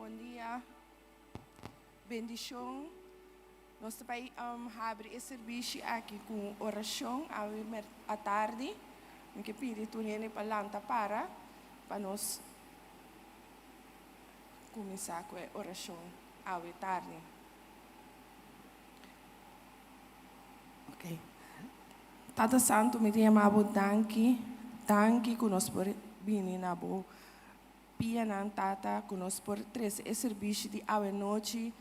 Bon dia. Bendishon. Nos ta bai habri e servishi aki ku un orashon awe atardi. Mi ke pidi tur hende pa lanta para pa nos kuminsá ku e orashon awe tardi. Ok. Tata Santu, mi ta yama bo danki, danki ku nos por bini na bo pianan, Tata, ku nos por trese e servishi di awe nochi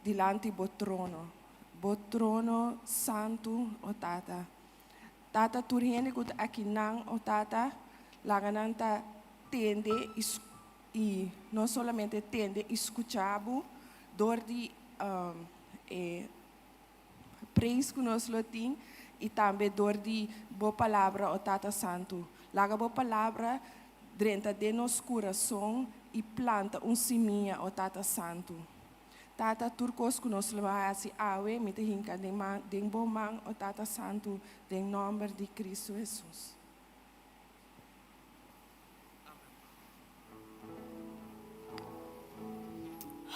dilanti bo trono, bo trono santu, o Tata. Tata, tur hende ku ta akinan, o Tata, laga nan ta tende i i no solamente tende i skucha bo dor di e Praise ku nos lo tin i tambe dor di Bo Palabra, o Tata Santu. Laga Bo Palabra drenta den nos kurason i planta un simia, o Tata Santu. Tata, tur kos ku nos lo hasi awe, mi ta hinka den man, den Bo man, o Tata Santu, den nòmber di Kristu Hesus.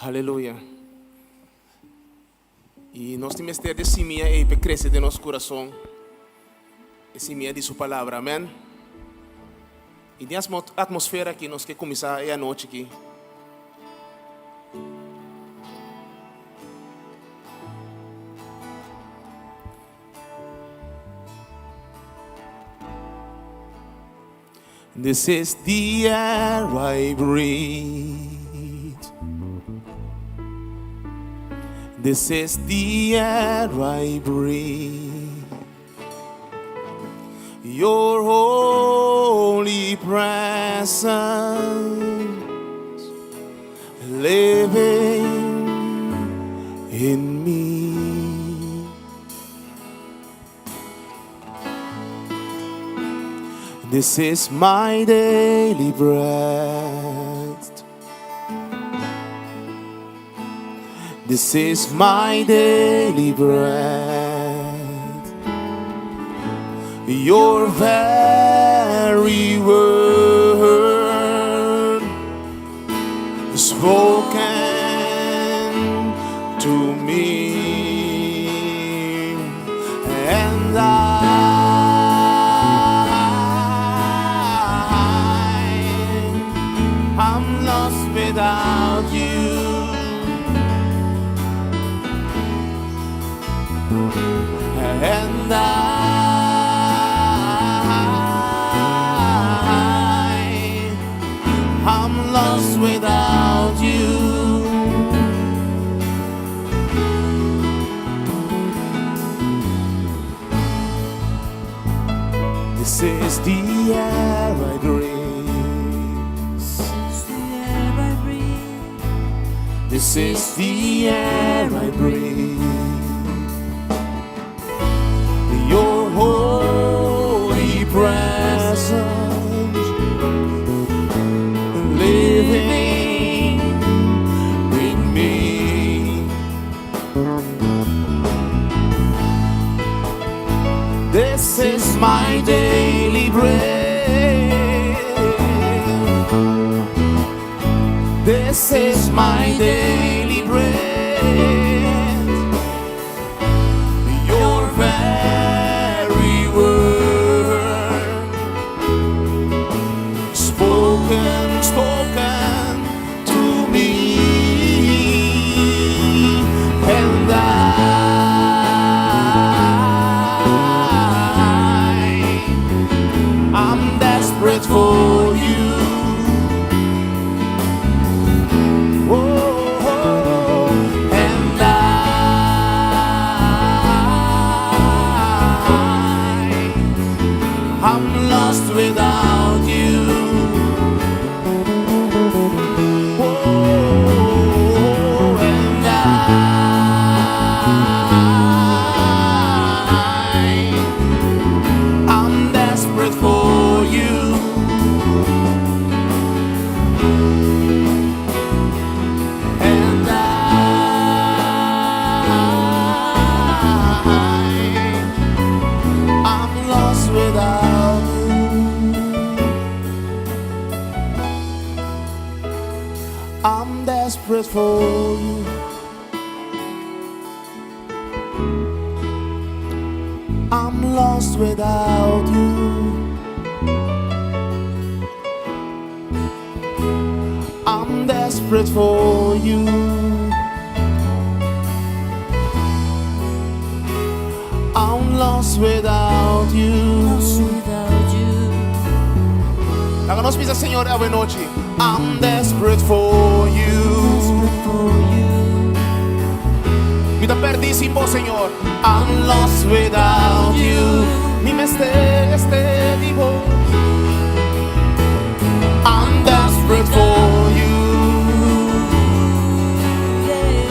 Aleluya. I nos tin mester di e simia ei p'e krese den nos kurason, e simia di Su Palabra. Amèn. I den atmosfera aki nos ke kuminsá e anochi aki. This is the air I breathe. This is the air I breathe. Your holy presence living in me. This is my daily bread. This is my daily bread. Your very word spoken to me and I I'm lost without you and I I'm lost without you. This is the air I breathe. This is the air I breathe. Your holy presence living in me. This is my daily bread. This is my daily bread. Your very word spoken, spoken to me. And I, I'm desperate for you. Oh, and I, I'm lost without you. Oh, and I. desperate for you. I'm lost without you. I'm desperate for you. I'm lost without you. Lost without you. Laga nos bisa Señor awe nochi. I'm desperate for you. Desperate for you. Mi ta perdi sin bo, Señor. I'm lost without you. Mi mester di bo. I'm desperate for you. Yeah.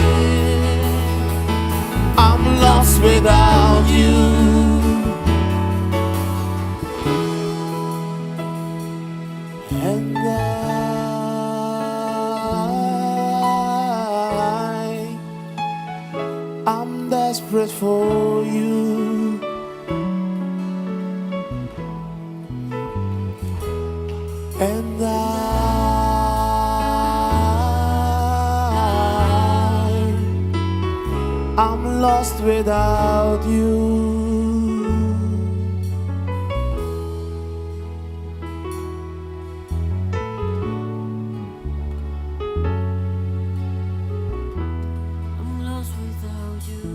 I'm lost without you. And I'm desperate for you. And I'm lost without you. I'm lost without you.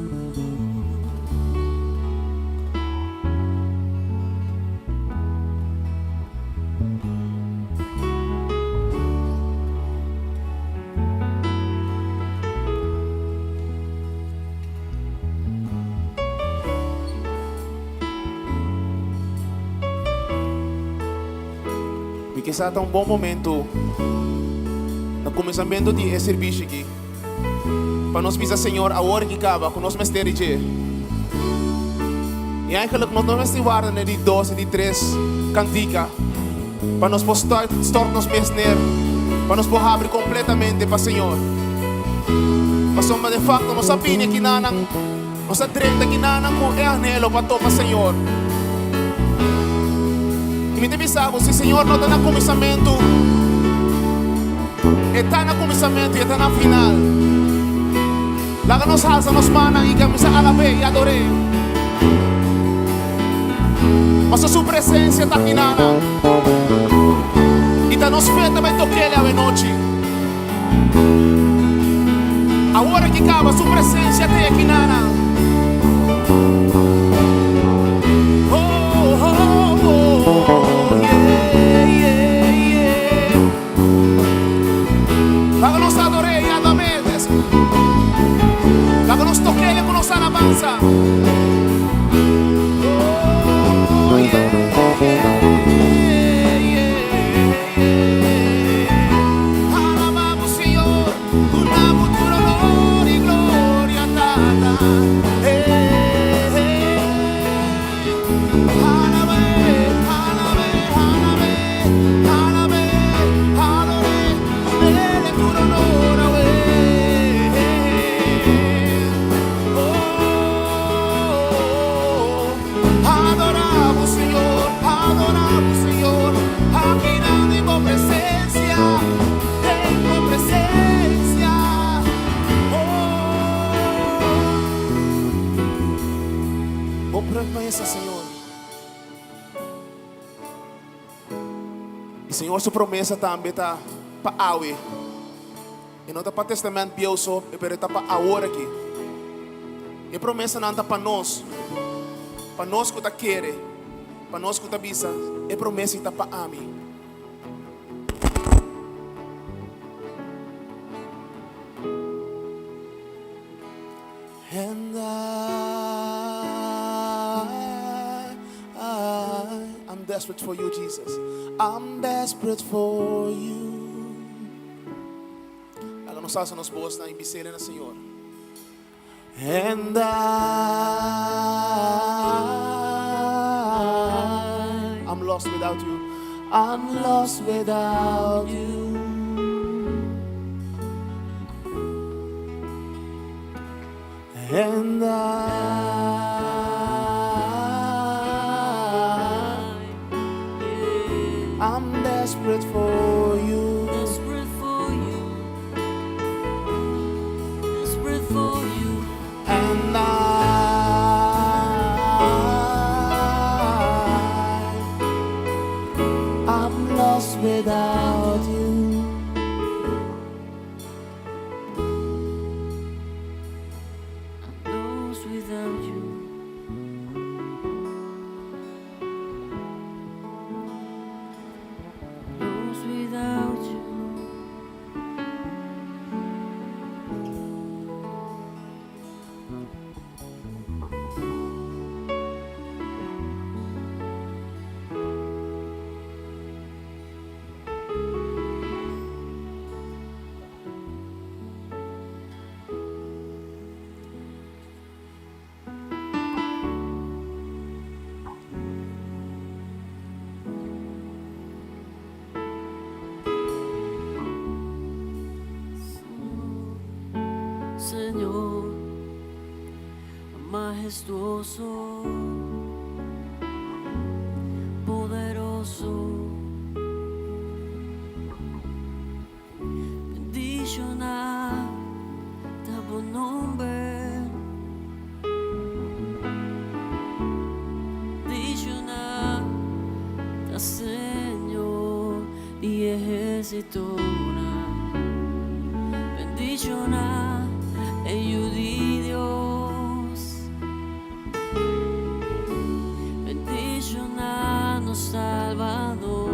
Mi ke ta un bon momento na kuminsamentu di e servisio aki. Pa nos bisa Señor, awor ku kaba, ku nos mester di. I eigenlijk nos no mester warda na di dos i di tres kantika. Pa nos por stort nos mes neer. Pa nos por habri kompletamente pa Señor. Pasobra de fakto nos a bini akinan, nos a drenta akinan ku e anhelo pa topa Señor. I mi ta bisa, si Señor no ta na kuminsamentu, e ta na kuminsamentu i ta na final. Laga nos alsa nos man i kuminsá alab'é i ador'é. Mas su presensia ta akinan. I ta nos fe ta bai tok'é awe nochi. Awor ku kaba, su presensia ta akinan. Oh, yeah. Laga nos ador'é i alab'é. Laga nos tok'é ku nos alabansa. Oh, yeah. Alabamos, Señor, duna tur honor i gloria, Tata. Hey, hey. Alab'é, alab'é, alab'é, alab'é, ador'é, dun'é tur honor, awe. Oh, adoramos, Señor, adoramos, Señor, aki den bo presensia, den bo presensia. Oh, bo promesa, Señor. I Señor, su promesa tambe ta pa awe. I no ta pa Tèstamènt Bieu so, pero ta pa awor aki. E promesanan ta pa nos. Pa nos ku ta kere. Pa nos ku ta bisa. E promesa ta pa ami. And I'm desperate for you, Jesus. I'm desperate for you. Laga nos alsa nos bos i bis'é na Señor. And I'm lost without you. I'm lost without you. And I'm desperate for you. Desperate for you. Lost without you. I'm lost without you. Lost without you. Señor, majestuoso, poderoso, bendiciona ta bo nomber, bendiciona ta Señor di ehercitonan. Bendiciona e Yiu di Dios. Bendiciona nos Salvador.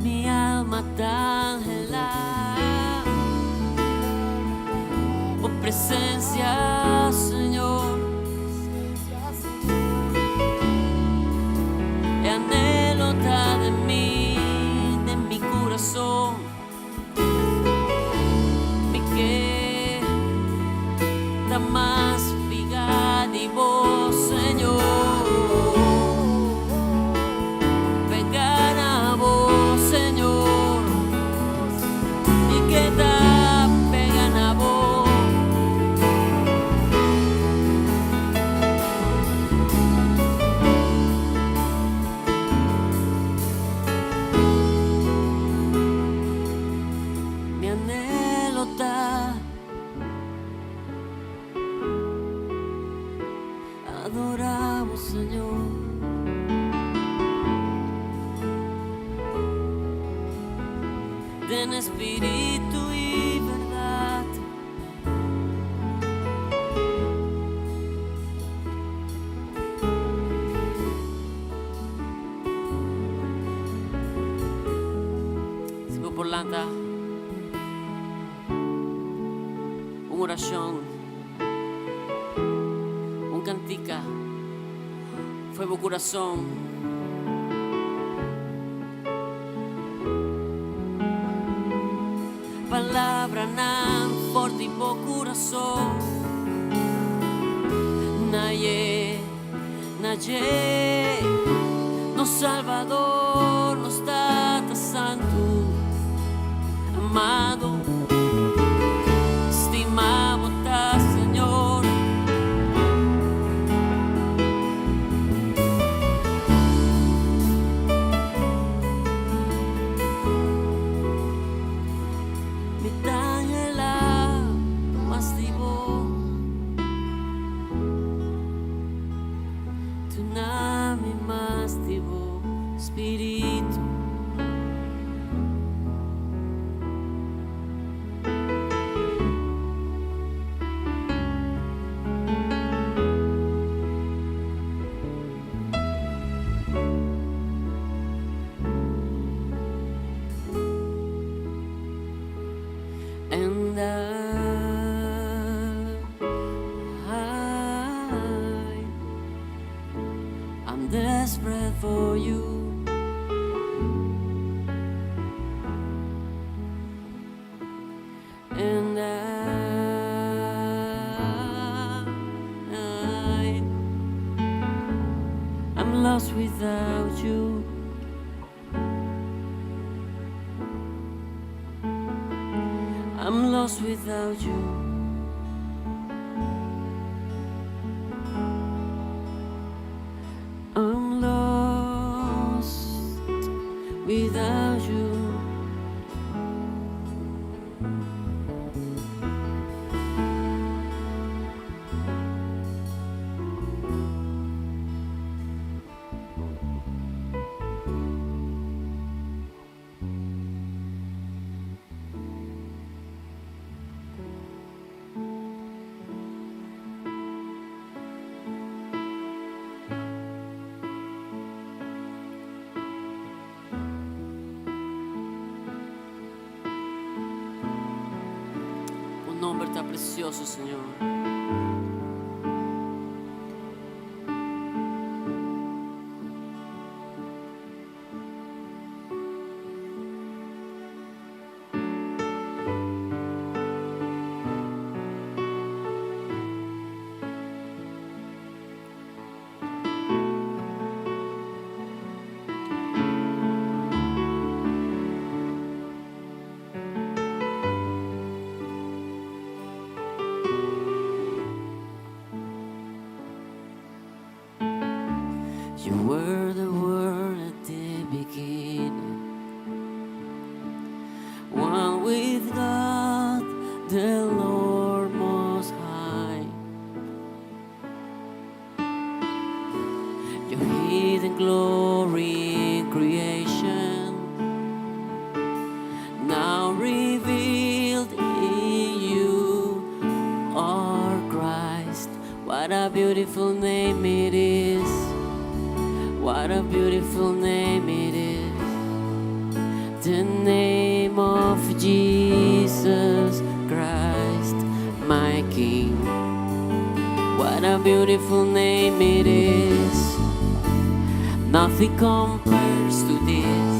Mi alma ta anhela bo presencia, Señor. E anhelo ta den mi, den mi curason. Mi ke ta mas pega di bo, Señor. Pega na bo, Señor. Mi ke ta pega na bo. Mi anhelo ta adora bo, Señor. Den spirito y berdad. Si bo por lanta un oracion, un cantica, for di bo curason. Palabranan for di bo curason. Naye, Naye, nos Salvador, nos Tata Santo, amado, stima bo ta, Señor. Mi ta anhela mas di bo. Duna mi mas di bo, Spirito. And I'm desperate for you. And I'm lost without you. I'm lost without you. I'm lost without you. nomber ta precioso, Señor. You were the Word at the beginning, one with God, the Lord Most High. Your hidden glory in creation, now revealed in you are Christ. What a beautiful name it is. What a beautiful name it is. The name of Jesus Christ, my King. What a beautiful name it is. Nothing compares to this.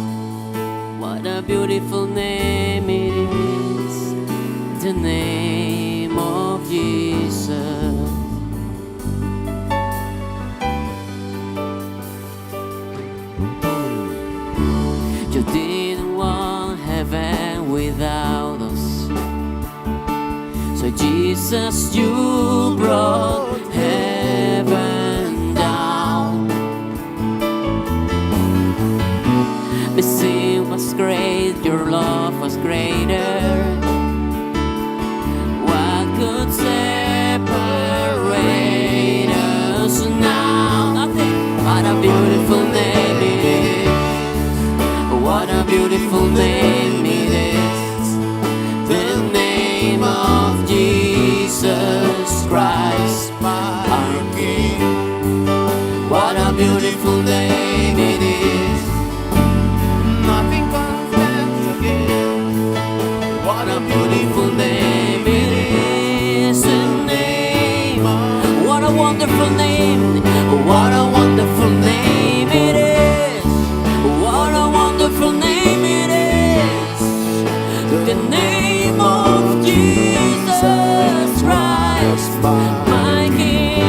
What a beautiful name it is. The name of Jesus. You didn't want heaven without us. So Jesus, you brought heaven down. The sin was great, your love was greater. What could separate us now? Nothing. What a beautiful name it is. What a beautiful name it is. The name of Jesus Christ, our King. What a beautiful name it is. Nothing compares again. What a Beautiful name it is. The name. What a wonderful name. What a wonderful name it is. What a wonderful name it is. The name of Jesus Christ, my King.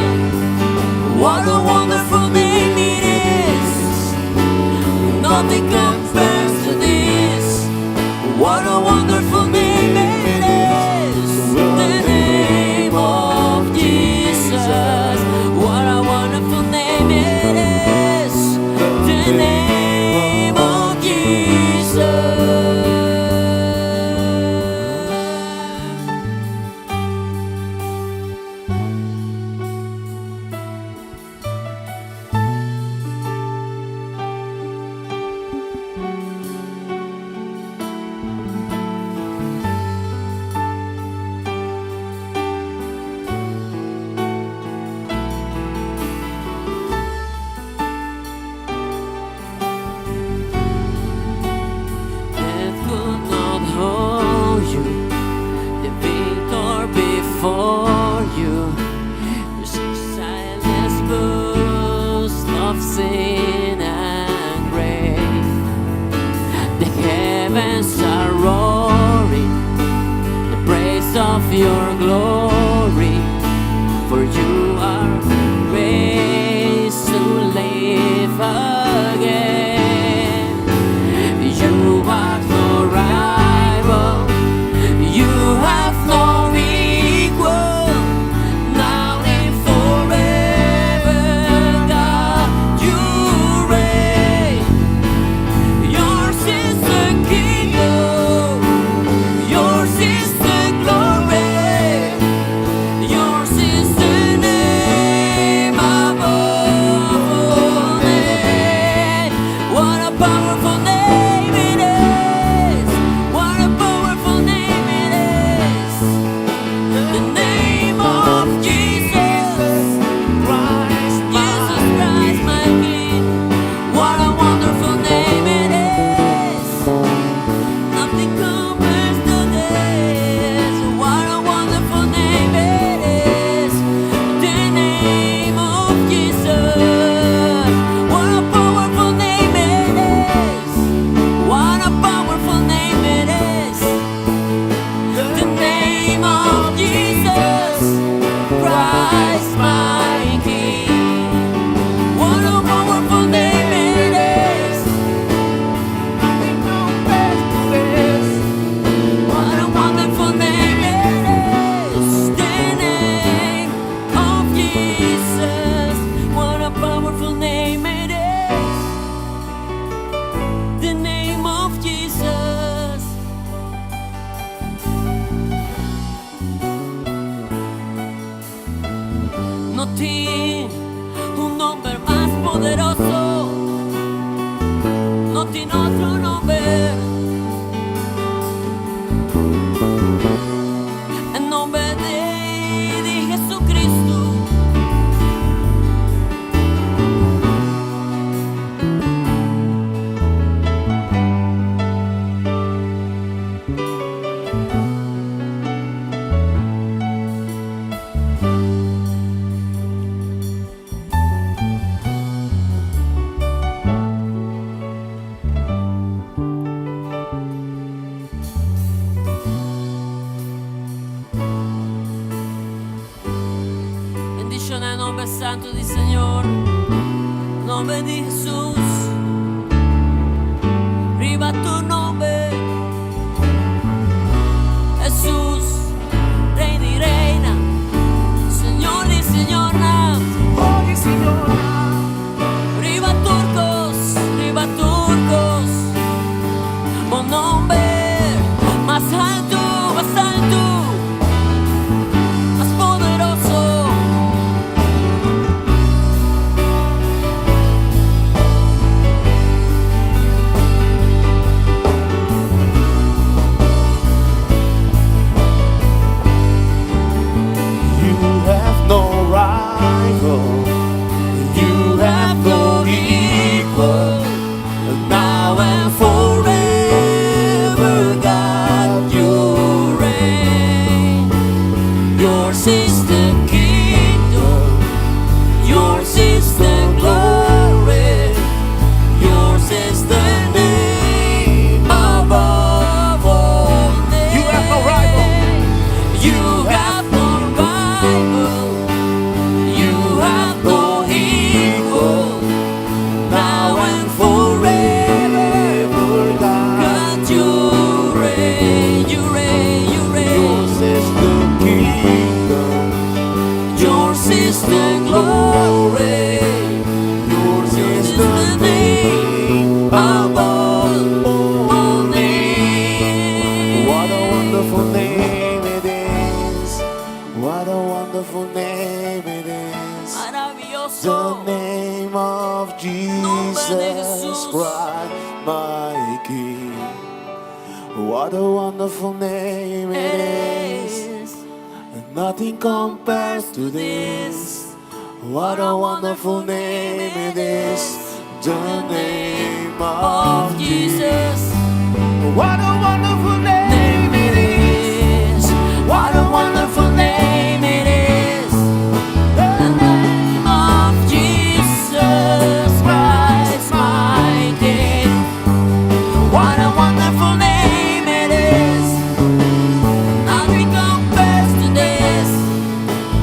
What a wonderful name it is. Nothing compares to this. What a wonderful name it is. The name of Jesus. What a wonderful name it is. The name of Jesus. Death could not hold you, the victor before you. You silence boast of sin and grave. The heavens are roaring, the praise of your glory. For you are raised to live again. You have no rival, you have no equal. Now and forever, God, you reign. Yours is the kingdom, yours is the glory. tin un nomber mas poderoso, no tin otro nomber. E nomber di Jesucristo. Bendiciona e nomber santo di Señor, nomber di Jesus. Riba tur nomber, Jesus, Rey di reina, Señor di señornan. Oh, Señor. Riba tur cos, riba tur cos. Bo nomber, mas alto, mas alto, mas poderoso. You have no rival. You have no equal. Now and forever, God, you reign. Yours is the kingdom, yours is the glory, yours is the name above all names. You have no rival. You have no rival. You have no equal. Now and forever, God, you reign, you reign, you reign. Yours is the kingdom. Yours is the glory. Yours is the name above all names. What a wonderful name it is. What a wonderful name it is. The Maravilloso. name of Nombre de Jesus Jesús. Christ, my King. What a wonderful name it is. Es And nothing compares to this. What a wonderful name it is. The name of of Jesus. Jesus. What a wonderful name it is. What a wonderful name it is. The name of Jesus Christ, my King. What a wonderful name it is. Nothing compares to this.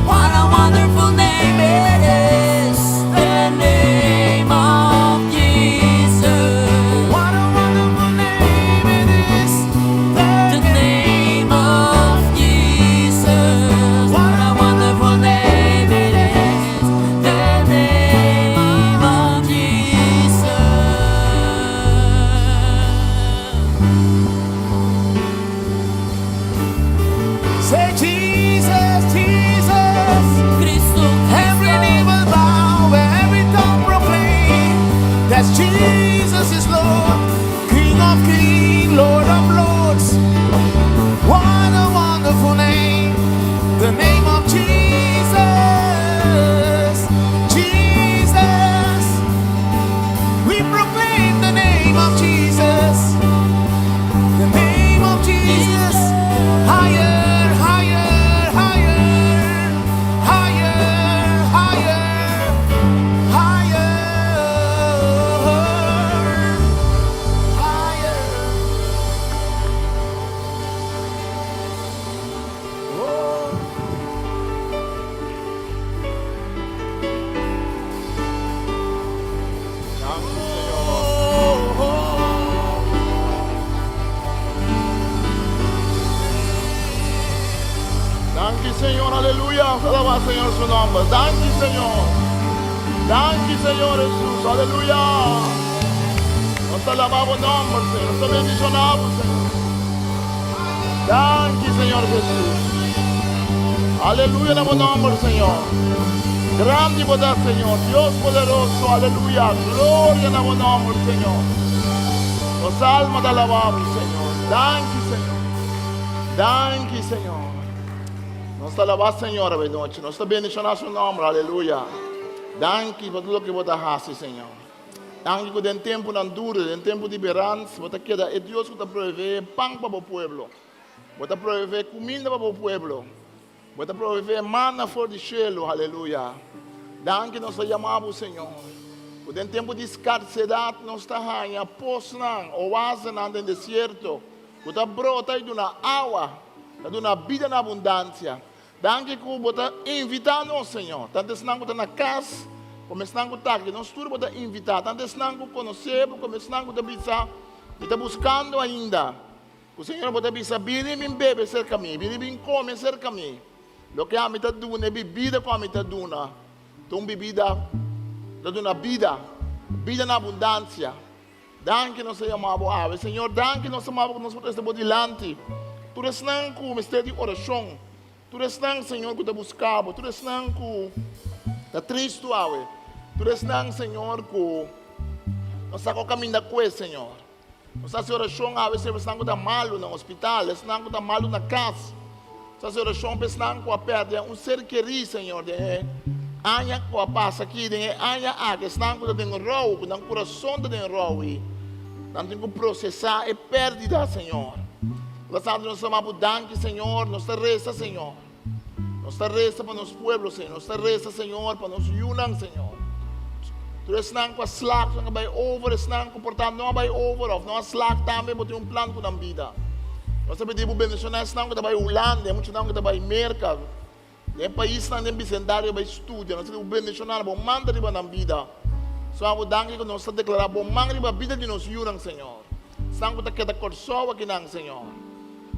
What a wonderful name it is. The name of Jesus. What a wonderful name it is. The name of Jesus. What a wonderful name it is. The name of Jesus. Say Jesus, Jesus. Cristo, Every Cristo. knee will bow, every tongue proclaim that Jesus is Lord, King of kings, Lord of lords. What a wonderful name, the name of Jesus, Jesus. We proclaim the name of Jesus, the name of Jesus, higher, higher, higher, higher, higher, higher, higher. Oh. Danki, Señor. Oh, Danki, Señor. Aleluya. Alabá Señor su nomber. Danki, Señor. Danki, Señor Jesús. Aleluya. Nos ta alabá bo nomber, Señor. Nos ta bendishoná bo, Señor. Danki, Señor Jesús. Aleluya, na bo nomber, Señor. Grandi bo ta, Señor, Dios poderoso, aleluya. Gloria na bo nomber, Señor. Nos alma ta alabá bo, Señor. Danki, Señor. Danki, Señor. Nos ta alabá Señor awe nochi. Nos ta bendishoná su nomber, aleluya. Danki pa tur loke bo ta hasi, Señor. Danki ku den tempunan duru, den tempu di berans, bo ta keda e Dios ku ta proveé pan pa bo pueblo. Bo ta proveé kuminda pa bo pueblo. Bo ta proveé mana for di shelu, aleluya. Danki nos ta yama bo, Señor, ku den tempu di skarsedat nos ta haña posnan, oasenan den desierto, ku ta brota i duna awa, ta duna bida na abundansia. Danki ku bo ta invitá nos, Señor, tantu esnan ku ta na kas komo esnan ku ta aki. Nos tur bo ta invitá, tantu esnan ku konosé bo komo esnan ku ta bisa, Mi ta buskando ainda. Ku Señor bo ta bisa, Bini bin bebe serka mi, bini bin kome serka mi. Loke ami ta duna, e bibida ku ami ta duna, ta un bibida ku ta duna bida, bida na abundansia. Danki nos ta yama bo awe. Señor, danki nos ta yama bo ku nos por trese bo dilanti. Tur esnan ku mester di orashon, tur esnan, Señor, ku ta buska bo, tur esnan ku ta tristu awe, tur esnan, Señor, ku no sa kon kaminda kue, Señor. Nos ta hasi orashon awe pa esnan ku ta malu na hospital, esnan ku ta malu na kas. Nos ta hasi orashon pa esnan ku a pèrdè un ser kerí, Señor, den e aña ku a pasa aki, den e aña aki, esnan ku ta den rou, ku nan kurason ta den rou i nan tin ku prosesá e pèrdida, Señor. Tata Santu, nos ta yama Bo danki, Señor. Nos ta resa, Señor. Nos ta resa pa nos pueblo, Señor. Nos ta resa, Señor, pa nos yunan, Señor. Tur esnan ku a slag, esnan ku a bai over, esnan ku por ta no a bai over òf no a slag tambe, bo tin un plan ku nan bida. Nos ta pidi bo bendishoná esnan ku ta bai Hulanda, e muchanan ku ta bai Merka, den e paisnan den bisendario bai studia. Nos ta pidi bo bendishoná nan, bo man ta riba nan bida. Suma bo danki ku nos ta deklará bo man riba bida di nos yunan, Señor. Esnan ku ta keda Kòrsou akinan, Señor.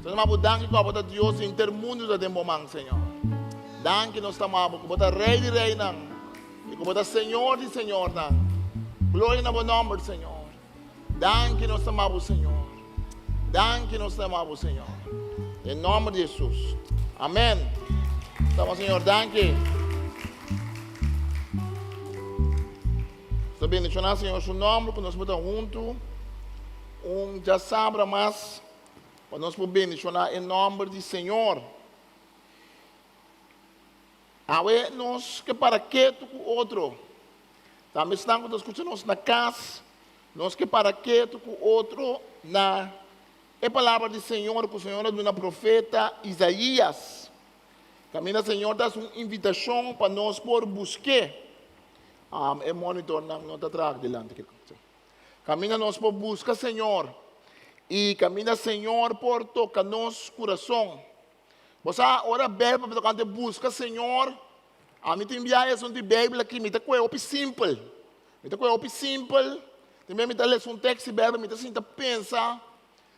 Nos ta bo danki ku abo ta Dios i henter mundu ta den bo man, Señor. Danki nos ta bo ku bo ta Rei di reinan i ku bo ta Señor di señornan. Gloria na bo nòmber, Señor. Danki nos ta bo, Señor. Danki nos ta bo, Señor. Den nòmber di Hesus. Amèn. Tama Señor danki. Nos ta bendishoná Señor su nòmber ku nos por ta huntu un djasabra mas. Pa nos por bendishoná e nòmber di Señor. Awe nos ke para ketu ku otro. Tambe esnan ku ta skucha nos na kas, nos ke para ketu ku otro na e palabra di Señor ku Señor a duna profeta Isaías. Kaminda Señor ta hasi un invitashon pa nos por busk'é. E monitornan no ta traha dilanti. Kaminda nos por buska Señor i kaminda Señor por toka nos kurason. Bo sa, ora Beibel papia tokante buska Señor, ami tin biaha esun di Beibel aki, mi ta kohe hopi simpel. Mi ta kohe hopi simpel, tin bia mi ta lesa un tekst di Beibel, mi ta sinta pensa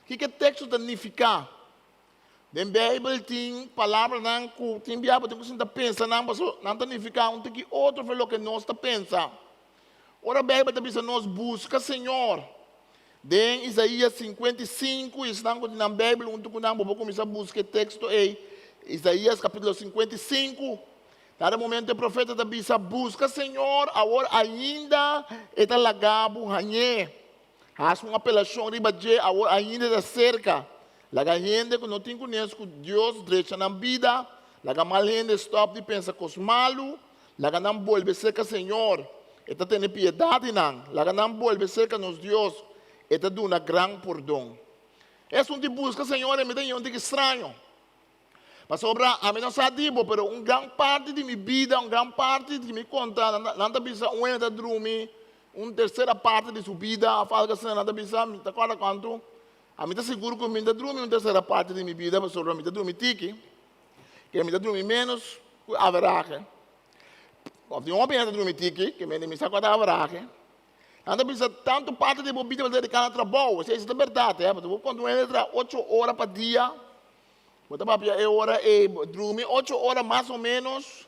kiko e teksto ta nifiká. Den Beibel tin palabranan ku tin biaha bo tin ku sinta pensa nan pasobra nan ta nifiká un tiki otro for loke nos ta pensa. Ora Beibel ta bisa nos buska Señor, den Isaías 55, esnan ku tin nan Beibel huntu ku nan, bo por kuminsá buska e teksto ei, Isaías kapítulo 55. Kada momento e profeta ta bisa, Buska Señor, awor ainda e ta laga bo hañ'é. Hasi un apelashon riba dje, awor ainda e ta serka. Laga hende ku no tin kunes ku Dios drecha nan bida, laga mal hende stòp di pensa kos malu, laga nan bolbe serka Señor, e ta tene piedat di nan, laga nan bolbe serka nos Dios, e ta duna gran pordon. Esun di buska Señor e mi ta ña un tiki straño. Pasobra ami no sa di bo, pero un gran parti di mi bida, un gran parti di mi konta, nan ta bisa un hende ta drumi un tersera parti di su bida òf algu asina, nan ta bisa, mi ta kòrda kuantu, ami ta sigur ku mi ta drumi un tersera parti di mi bida pasobra mi ta drumi tiki, ke mi ta drumi ménos ku averahe. Òf tin hopi hende ta drumi tiki, ke mi sa kua ta averahe. Nan ta bisa tantu parti di bo bida bo ta dediká na trabou, esei ta bèrdat, pasobra bo konta un hende ta traha ocho ora pa dia. Bo ta papia e ora ei, bo drumi ocho ora mas o ménos,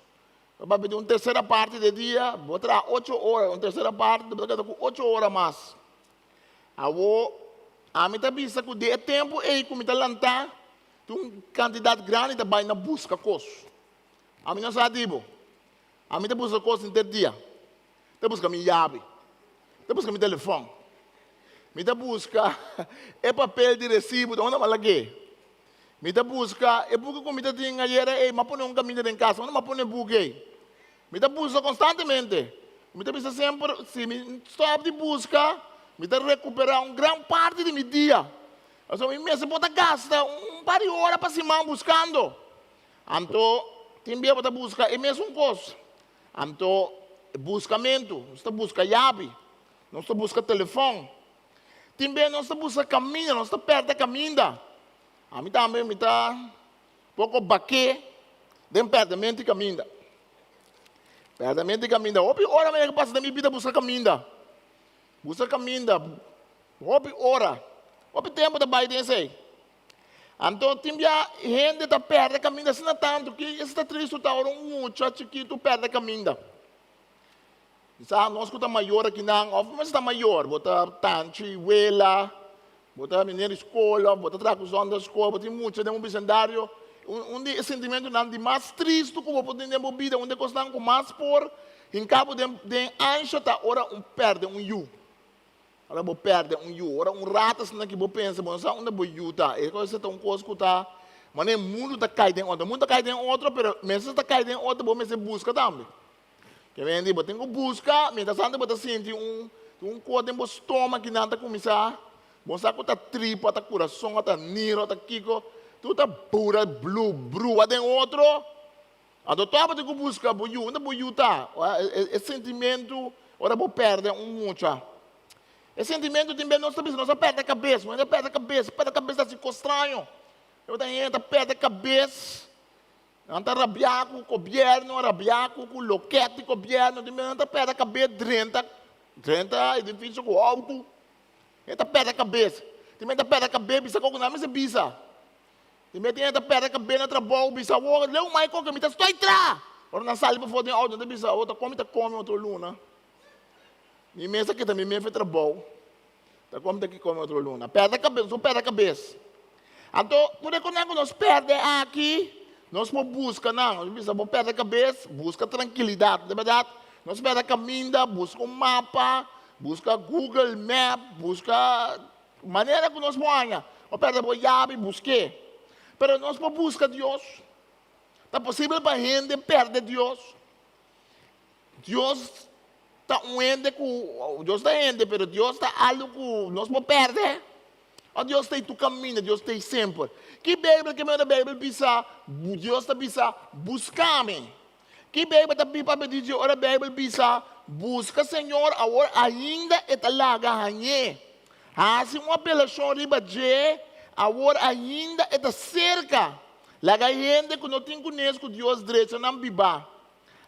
bo papia di un tersera parti di e dia, bo traha ocho ora, un tersera parti, bo ta keda ku ocho ora mas. Awor, ami ta bisa ku di e tempu ei ku mi ta lantá, tin un kantidat grandi ta bai na buska kos. Ami no sa di bo. Ami ta buska kos henter dia. Ta buska mi yabi. Ta buska mi telefòn. Mi ta buska e papel di resibu, ta unda mi a lag'é? Mi ta buska e buki ku mi ta tin ayera ei, mi a pone un kaminda den kas, unda mi a pone e buki ei? Mi ta buska konstantemente. Mi ta bisa semper, si mi stòp di buska, mi ta rekuperá un gran parti di mi dia. Pasobra mi mester por ta gasta un par di ora pa siman buskando. Anto, tin bia bo ta buska e mesun kos. Anto, buskamentu, nos ta buska yabi, nos ta buska telefòn. Tin bia nos ta buska kaminda, nos ta pèrdè kaminda. Ami tambe mi ta poko baké den pèrdèmentu di kaminda. Pèrdèmentu di kaminda. Hopi ora mi a pasa den mi bida buska kaminda. Buska kaminda, hopi ora, hopi tempu ta bai den esei. Anto tin bia hende ta perde kaminda asina tantu ki esei ta tristu ta ora un mucha chikitu perde kaminda. Kisas nos ku ta mayor akinan òf bo mester ta mayor, bo ta tanchi, wela, bo ta meneer di skol òf bo ta traha ku zòn di skol, bo tin mucha den bo bisendario. Un di e sentimentunan di mas tristu ku bo por tin den bo bida, un di e kosnan ku mas por hinka bo den ansha ta ora un perde un yu. Ora bo pèrdè un yu, ora un rato asina ki bo pensa bo no sa unda bo yu ta, e cosa ta un kos ku ta manera e mundu ta kai den otro. Mundu ta kai den otro pero mester ta kai den otro bo mester buska tambe. Ke men di bo tin ku buska mientras tanto bo ta sinti un un kos den bo stoma ki nan ta kuminsá bo sa ku ta tripa, ta kurason, ta niro, ta kiko, tur ta bura blu brua den otro. Anto tòg bo tin ku buska bo yu. Unda bo yu ta? E sentimentu ora bo pèrdè un mucha. E sentimentu tin bes nos ta bisa nos a pèrdè kabes. Nos a pèrdè kabes, pèrdè kabes ta hasi kos straño. E ta hende ta pèrdè kabes. Nan ta rabiá ku gobièrnu, rabiá ku ku lokèt di gobièrnu. Tin bes nan ta pèrdè kabes drenta drenta edifisio ku outo. E ta pèrdè kabes. Tin bes nan ta pèrdè kabes bisa kos ku nan mester bisa. Di mete e ta perde kabé na trabou bisa awor leu mai koke mi ta stoi tra. Ora nan sali pafó den outo nan ta bisa awor ta kon mi ta kome otro luna. Mi mes a kita mi mes fe trabou ta kon mi ta kome otro luna. Perde kabes nos por perde kabes. Anto tur e konan ku nos perde aki nos por buska nan. Nos bisa bo perde kabes buska trankilidat. De bèrdat nos perde kaminda buska un mapa buska google map buska. Manera ku nos por haña. Bo pèrdè bo yabi, busk'é. Pero nos por buska Dios? Ta posibel pa hende pèrdè Dios? Dios ta un hende ku, Dios ta hende, pero Dios ta algu ku nos por pèrdè? Òf Dios ta ei tur kaminda, Dios ta ei semper? Ki Beibel ke mester Beibel bisa, Dios ta bisa, Buska mi? Ki Beibel ta papia di dje ora Beibel bisa, Buska Señor awor ainda e ta laga hañ'é. Hasi un apelashon riba dje awor ainda e ta serka. Laga hende ku no tin kunes ku Dios drecha nan bibá.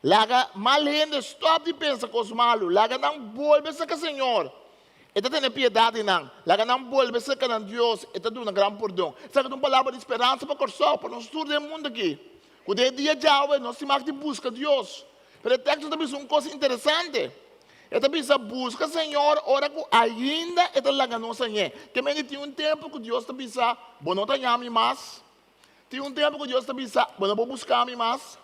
Laga mal hende stòp di pensa kos malu. Laga nan bolbe serka Señor. E ta tene piedat di nan. Laga nan bolbe serka nan Dios. E ta duna gran pordon. Esaki ta un palabra di speransa pa Kòrsou, pa nos tur den mundu aki. Ku den e dia djawe nos tin mag di buska Dios. Pero e teksto ta bisa un kos interesante. E ta bisa, Buska Señor ora ku ainda e ta laga nos hañ'é. Ke mende tin un tempu ku Dios ta bisa, Bo no ta haña mi mas. Tin un tempu ku Dios ta bisa, Bo no por buska mi mas.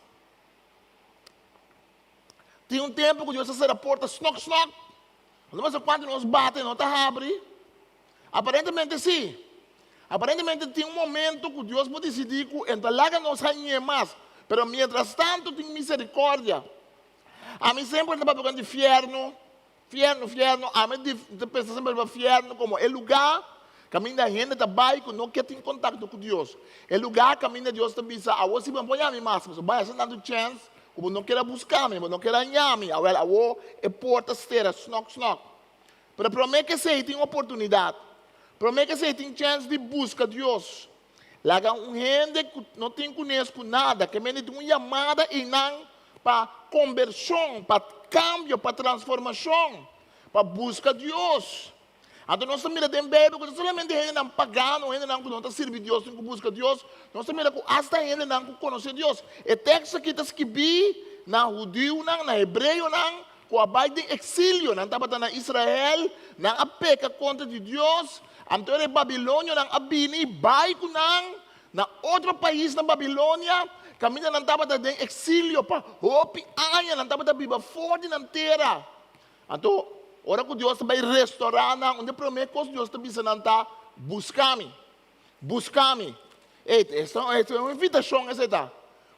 Tin un tempu ku Dios ta sera porta snòk snòk. No ta pasa kuantu nos bati no ta habri. Aparentemente sí. Aparentemente tin un momento ku Dios por disidí ku e no ta laga nos hañ'é mas. Pero mientras tanto tin misericordia. Ami semper ta papia di fièrnu, fièrnu, fièrnu. Ami ta pensa semper riba fièrnu komo e lugá kaminda hende ta bai ku no ke tin kontakto ku Dios. E lugá kaminda Dios ta bisa, awor si bo no por haña mi mas, pasobra bo a hasi tantu chèns ku bo no kere buska mi, bo no kere haña mi. Awèl, awor e porta sera snòk snòk. Pero promé ku esei tin oportunidat, promé ku esei tin chèns di buska Dios, laga un hende ku no tin kunes ku nada, ke mende tin un yamada einan pa kombershon, pa kambio, pa transformashon, pa buska Dios. Anto nos ta mira den Beibel ku no solamente hendenan pagano, hendenan ku no ta sirbi Dios tin ku buska Dios, nos ta mira ku asta hendenan ku konosé Dios. E teksto aki ta skibí na hudiunan, na hebreonan, Ku a bai den eksilio, nan tabata na Israel, nan a peka kontra di Dios, anto e babilonionan a bini i bai ku nan na otro pais na Babilonia. Kaminda nan tabata den eksilio pa hopi aña, nan tabata biba for di nan tera. Anto, ora ku Dios ta bai restorá nan, un di e promé kos Dios ta bisa nan ta, Buska mi. Buska mi. Ey, esta ta un invitashon esei ta.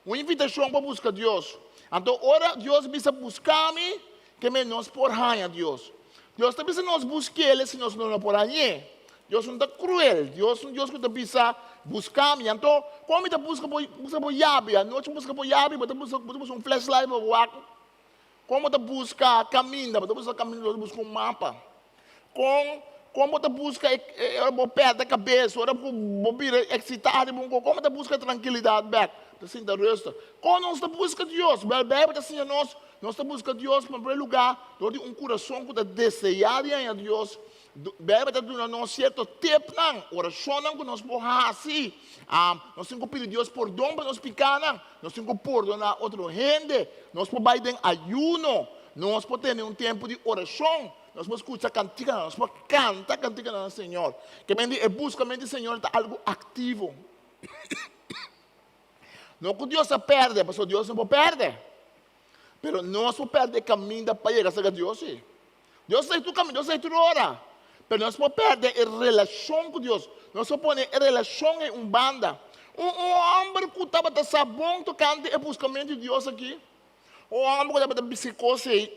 Un invitashon pa buska Dios. Anto ora Dios bisa buska mi, ke men nos por haña Dios. Dios ta bisa nos busk'El si nos no por hañ'é. Dios no ta kruel. Dios un Dios ku ta bisa buska mi. Anto, kon mi ta buska bo, buska bo yabi? Anochi buska bo yabi, bo ta buska, bo ta buska un flashlight pa bo wak. Kon bo ta buska kaminda? Bo ta buska kaminda dor di buska un mapa. Kon kon bo ta buska e e ora bo pèrdè kabes, ora ku bo bira eksitá riba un kos, kon bo ta buska trankilidat bèk? Bo ta sinta rùstig. Kon nos ta buska Dios? Bèl Beibel ta siña nos, nos ta buska Dios pa primer lugá dor di un kurason ku ta deseá di haña Dios. Beibel ta duna nos sierto tepnan, orashonnan ku nos por hasi. Nos tin ku pidi Dios pordon pa nos pikánan. Nos tin ku pordoná otro hende. Nos por bai den ayuno. Nos por tene un tempu di orashon. Nos por skucha kantikanan. Nos por kanta kantikanan na Señor. Ke men di e buskamentu di Señor ta algu aktivo. No ku Dios a pèrdè, pasobra Dios no por pèrdè. Pero nos por pèrdè e kaminda pa yega serka Dios sí. Dios ta ei tur kaminda, Dios ta ei tur ora. Pero nos por pèrdè e relashon ku Dios. Nos por pone e relashon ei un banda. Un un hòmber ku tabata sa bon tokante e buskamentu di Dios aki, un hòmber ku tabata bisa e kos ei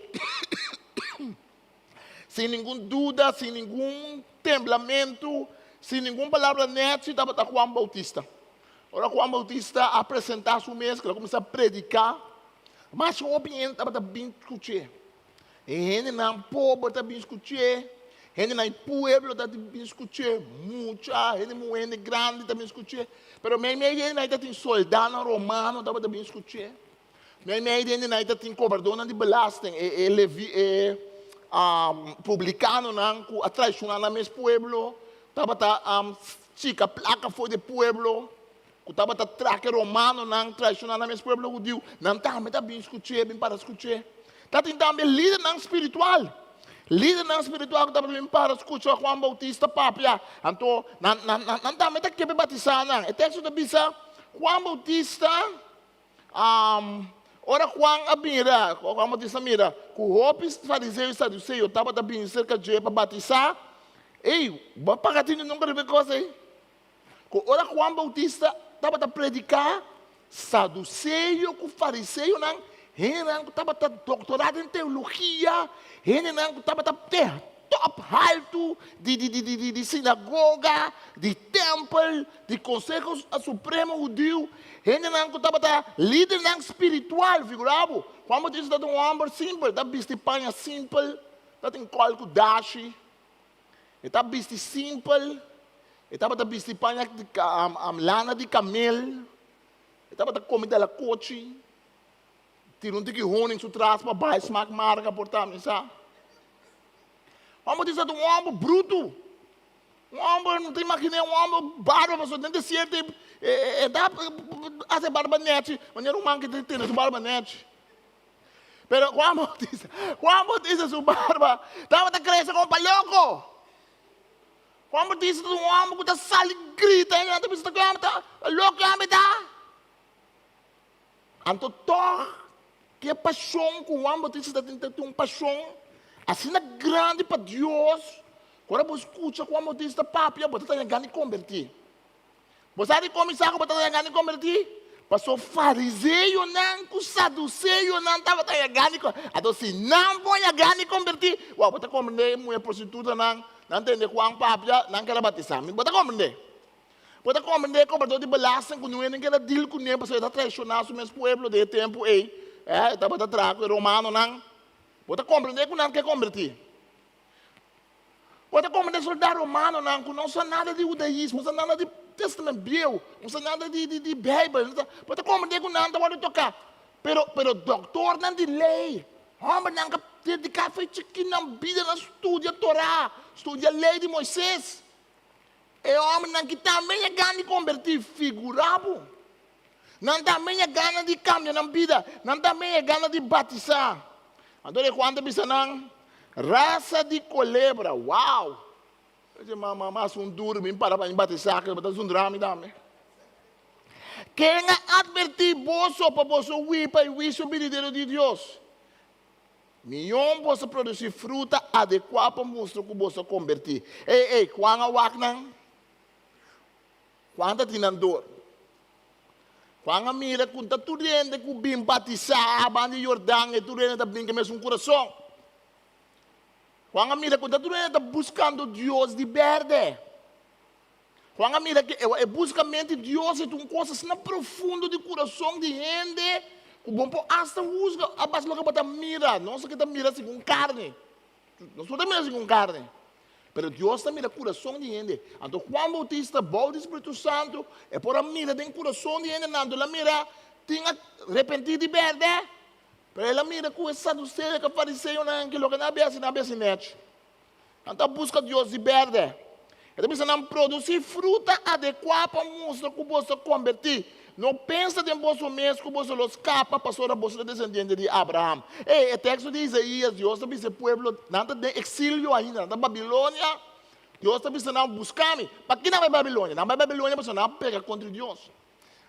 sin ningun duda, sin ningun temblamentu, sin ningun palabra nèchi, tabata Juan Boutista. Ora Juan Boutista a presentá su mes, ku el a kuminsá prediká, masha hopi hende tabata bin skuch'é. E hendenan pober ta bin skuch'é, hendenan di pueblo ta bin skuch'é, mucha, hende muhé, hende grandi ta bin skuch'é. Pero meimei di hendenan ta tin soldánan romano tabata bin skuch'é. Meimei di hendenan ta tin kobradónan di belasting, e e levi e publikanonan ku a traishoná nan mes pueblo, tabata chika plaka for di e pueblo. Ku tabata trake romanonan traishoná nan mes pueblo hudiu, nan tambe ta bin skuch'é, bin para skuch'é. Tatin tambe lidernan spiritual, lidernan spiritual ku tabata bin para skucha Juan Boutista papia. Anto nan, nan, nan, nan tambe ta kebe batisá nan. E teksto ta bisa, Juan Boutista, ora Juan a mira, Juan Boutista mira ku hopi fariseo i saduseo tabata bini serka dje pa batisá, ey, bo a paga tinu nunka riba e kos ei? Ku ora Juan Boutista tabata prediká, saduseo ku fariseonan, hendenan ku tabata doktorá den teologia, hendenan ku tabata te tòp haltu di di di di di sinagoga, di tèmpel, di konseho supremo hudiu, hendenan ku tabata lidernan spiritual, figurá bo, Juan Boutista tabata un hòmber simpel, ta bisti paña simpel, tabatin kòl ku dashi. E ta bisti simpel, e tabata bisti paña di lana di kamel, e tabata kome dalakochi, tira un tiki honing su tras pa bai smak marga por ta mi sa. Hòmber di sa ta un hòmber brutu, un hòmber, no ta imaginé un hòmber barba pasobra den desierto e ta hasi barba nèchi, manera un man ke ta tene su barba nèchi. Pero Juan Bautista, Juan Bautista su barba tabata crece como pa loco. Juan Bautista ta un homber cu ta sali grita en nan ta bisa ta cu homber ta loco e homber ta. Anto toch ke pasion cu Juan Bautista ta tin ta tin un pasion asina grandi pa Dios cu ora bo scucha Juan Bautista papia bo ta ta gana di converti. Bo sa di kon mi sa ku bo ta yega di kombertí? Paso fariseonan ku saduseonan tabata yega di Anto si nan por yega di kombertí, wou, bo ta komprendé e muhé prostitutanan, nan tende Juan papia, nan keda batisá. Bo ta komprendé? Bo ta komprendé e kobradó di belasting ku niun hende keda dil kuné pasobra e ta traishoná su mes pueblo den e tempu ei, e tabata traha ku e romanonan. Bo ta komprendé ku nan ke kombertí? Bo ta komprendé soldá romanonan ku no sa nada di hudaismo, no sa nada di Testament Bieu, no sa nada di di di Beibel, no sa, bo ta komprendé ku nan ta wòrdu toká. Pero, pero dòktornan di lei, hòmbernan ku a dediká fe chikí nan bida na studia Torá, studia lei di Moisés, e hòmbernan ki tambe a gana di kombertí, figurá bo, Nan tambe a gana di kambia nan bida. Nan tambe a gana di batisá. Anto de Juan ta bisa nan, Rasa di kolebra, wow! E dice, Ma, ma, ma, asun duru mi para pa mi batisá, ke bo ta zundra mi tambe. Ken a atvertí boso pa boso hui pa e huisio binidero di Dios? Mion boso produsí fruta adekuá pa mustra ku boso a kombertí. Ei, ei, Juan a wak nan. Juan ta tin nan dor. Juan a mira ku ta tur hende ku bin batisá banda di Yordan, e tur hende ta bin ku e mesun kurason. Juan a mira ku ta tur hende ta buskando Dios di bèrdè. Juan a mira ku e buskamentu di Dios e ta un kos asina profundo di kurason di hende ku bo por asta husga a base loke bo ta mira. Nos ke ta mira segun karni. Nos no ta mira segun karni. Pero Dios ta mira kurason di hende. Anto Juan Boutista, bou di Spiritu Santu, e por a mira den kurason di hendenan. Anto el a mira tin a repentí di bèrdè. Pero el a mira ku e saduseo ku e fariseonan ke loke nan a biasi, nan a biasi nèchi. Nan ta buska Dios di bèrdè. E ta bisa nan, Produsí fruta adekuá pa mustra ku boso a kombertí. No pensa den boso mes ku boso lo skapa pasobra boso ta desendiente di Abraham. Ei, e teksto di Isaías, Dios ta bisa e pueblo, nan ta den eksilio ainda, nan ta Babilonia. Dios ta bisa nan, Buska mi. Pakí nan bai Babilonia? Nan bai Babilonia pasobra nan a peka kontra Dios.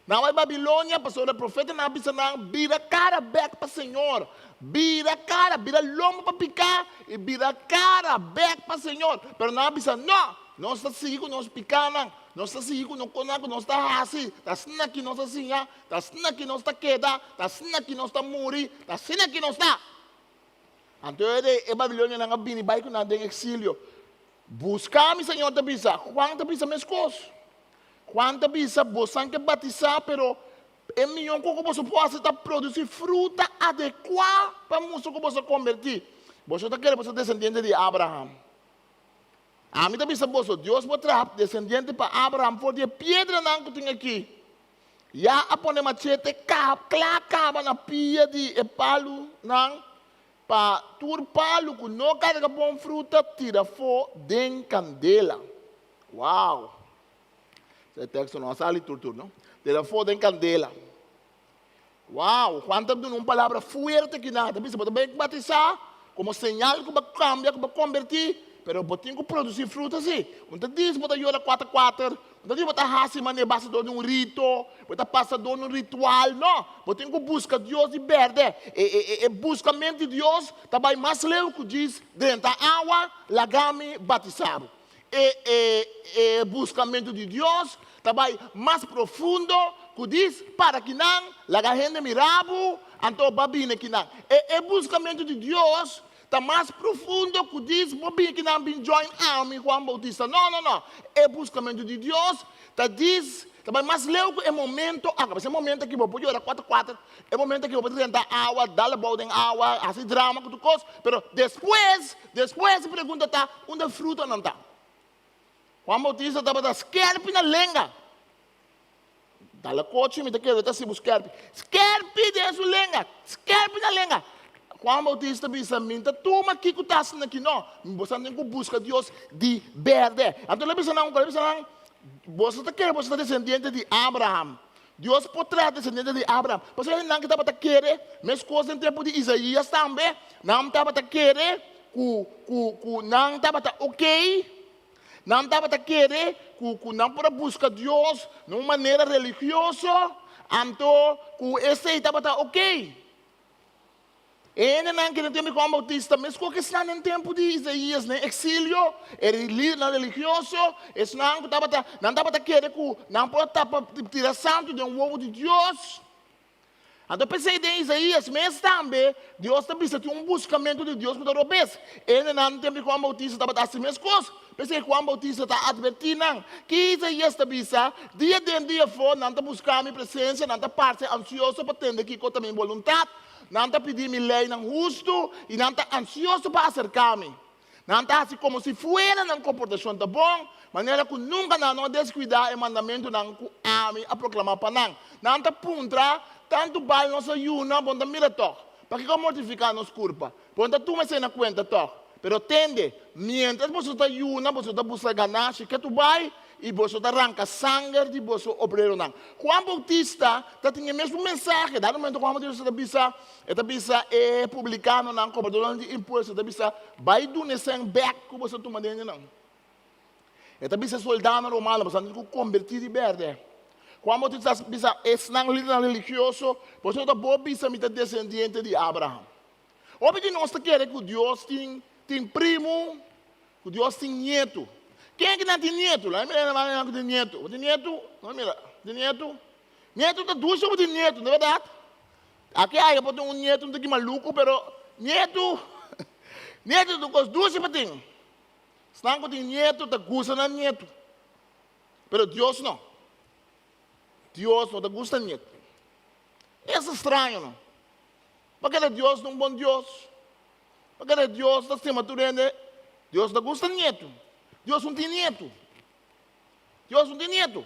Nan bai Babilonia pasobra e profetanan a bisa nan, Bira kara bèk pa señor. Bira kara, bira lomba pa piká i bira kara bèk pa señor. Pero nan a bisa, Nò! Nos ta sigui ku nos pikánan, nos ta sigui ku nos kosnan ku nos ta hasi. Ta asina ki nos a siña, ta asina ki nos ta keda, ta asina ki nos ta muri, ta asina ki nos ta. Anto e babilonianan a bini bai ku nan den eksilio. Buska mi, Señor ta bisa. Juan ta bisa meskos. Juan ta bisa, Bosan ke batisá, pero e mihó kos ku boso por hasi ta produsí fruta adekuá pa mustra ku boso a kombertí. Boso ta kere boso ta desendiente di Abraham. Ami ta bisa boso, Dios por traha desendiente pa Abraham for di e piedranan ku tin aki. Ya a pone machete kla kaba na pia di e palunan pa tur palu ku no karga bon fruta tira afó den kandela. Wow! E teksto no a sali tur tur, no? Tira afó den kandela. Wow! Juan ta duna un palabra fuerte kinan. Ta bisa bo ta bai batisá komo señal ku bo a kambia, ku bo a kombertí, pero bo tin ku produsí fruta sí. Un ta dis bo ta yora kuater kuater, un ta dis bo ta hasi manera basa dor di un rito, bo ta pasa dor di un ritual. No! Bo tin ku buska Dios di bèrdè. E e e buskamentu di Dios ta bai mas leu ku djis drenta awa, laga mi batisá bo. E e e buskamentu di Dios ta bai mas profundo ku dis para kinan, laga hende mira bo, anto bo a bini kinan. E e buskamentu di Dios ta mas profundo ku dis bo bini kinan bin join ami, Juan Bautista. No, no, no. E buskamentu di Dios ta dis ta bai mas leu ku e momento aki. Pasobra e momento aki bo por yora kuater kuater, e momento aki bo por drenta awa, dal abou den awa, hasi drama ku tur kos, pero despues Despues e pregunta ta, Unda e frutanan ta? Juan Bautista tabata skerpi na lenga. Dal a kochi, mi ta kere ta hasi bo skerpi. Skerpi den su lenga, skerpi na lenga. Juan Bautista bisa, Mi ta tuma kiko ta hasi aki no. Boso tin ku buska Dios di berde. Anto el a bisa nan un kos, el a bisa nan, Boso ta kere boso ta desendiente di Abraham. Dios por traha desendiente di Abraham. Pasobra nan ku tabata kere, meskos den tempu di Isaías tambe, nan tabata kere ku ku ku nan tabata okey, nan tabata kere ku ku nan por a buska Dios na un manera religioso, anto ku esei tabata okey. E hendenan ku den tempu di Juan Bautista, meskos ku esnan den tempu di Isaías den eksilio, e lidernan religioso, esnan ku tabata, nan tabata kere ku nan por a tapa, tira santu den wowo di Dios. Anto p'esei den Isaías mes tambe, Dios ta bisa tin un buskamentu di Dios ku ta robes. E hendenan den tempu di Juan Bautista tabata hasi meskos. P'esei Juan Bautista ta atvertí nan. Ki Isaías ta bisa? Dia den dia afó nan ta buska mi presensia, nan ta parse ansioso pa tende kiko ta mi boluntat. Nan ta pidi mi leinan hustu i nan ta ansioso pa aserká mi. Nan ta hasi komo si fuera nan komportashon ta bon, manera ku nunka nan no a deskuidá e mandamentunan ku ami a proklamá pa nan. Nan ta puntra, Tantu bal nos a yuna, bo no ta mira tòg? Pakiko a mortifiká nos kurpa? Bo no ta tuma esei na kuenta tòg? Pero tende, miéntras boso ta yuna, boso ta buska ganashi ketu bai, i boso ta ranka sanger di boso obreronan. Juan Boutista ta tin e mesun mensahe. Dado momento Juan Boutista ta bisa, e ta bisa e publikanonan, kobradornan di impuesto, e ta bisa, Bai duna e sèn bèk ku boso a tuma den nan. E ta bisa e soldánan romano, Boso a tin ku kombertí di bèrdè. Juan Bautista a bisa esnan lidernan religioso, Boso no ta por bisa mi ta desendiente di Abraham. Hopi di nos ta kere ku Dios tin tin primu, ku Dios tin nietu. Ken ki nan tin nietu? Laga mi mira nan ku tin nietu. Bo tin nietu? No mira. Tin nietu? Nietu ta dushi bo tin nietu, no berdat? Aki aya por tin un nietu un tiki maluku, pero nietu, nietu ta un kos dushi pa tin. Esnan ku tin nietu ta gusta nan nietu. Pero Dios no. Dios no ta gusta nietu. Es straño no. Paki'e Dios ta un bon Dios? Paki'e Dios ta stima tur hende? Dios ta gusta nietu. Dios no tin nietu. Dios no tin nietu.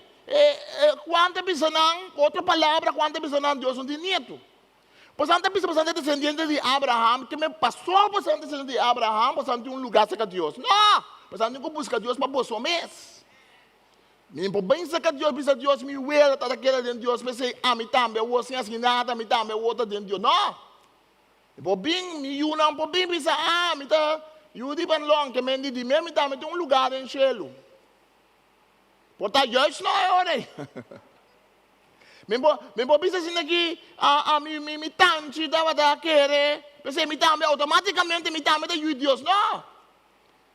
Juan ta bisa nan, ku otro palabra Juan ta bisa nan, Dios no tin nietu. Pasobra nan ta bisa pasobra nan ta desendiente di Abraham, ke men pasó pasobra nan ta desendiente di Abraham, pasobra nan tin un lugá serka Dios. No! Pasobra nan tin ku buska Dios pa boso mes. Mi por bin serka Dios bisa Dios mi wela ta ta keda den Dios p'esei ami tambe awor sin hasi nada mi tambe awor ta den Dios. No! Mi por bin, mi yunan por bin bisa ah mi ta yu di Van Loon ke men di di mi mi tambe tin un lugá den shelu. Por ta juist no e ora ei. Mi por mi por bisa asina ki ah ah mi mi mi tanchi tabata kere p'esei mi tambe outomátikamente mi tambe ta yu di Dios. No!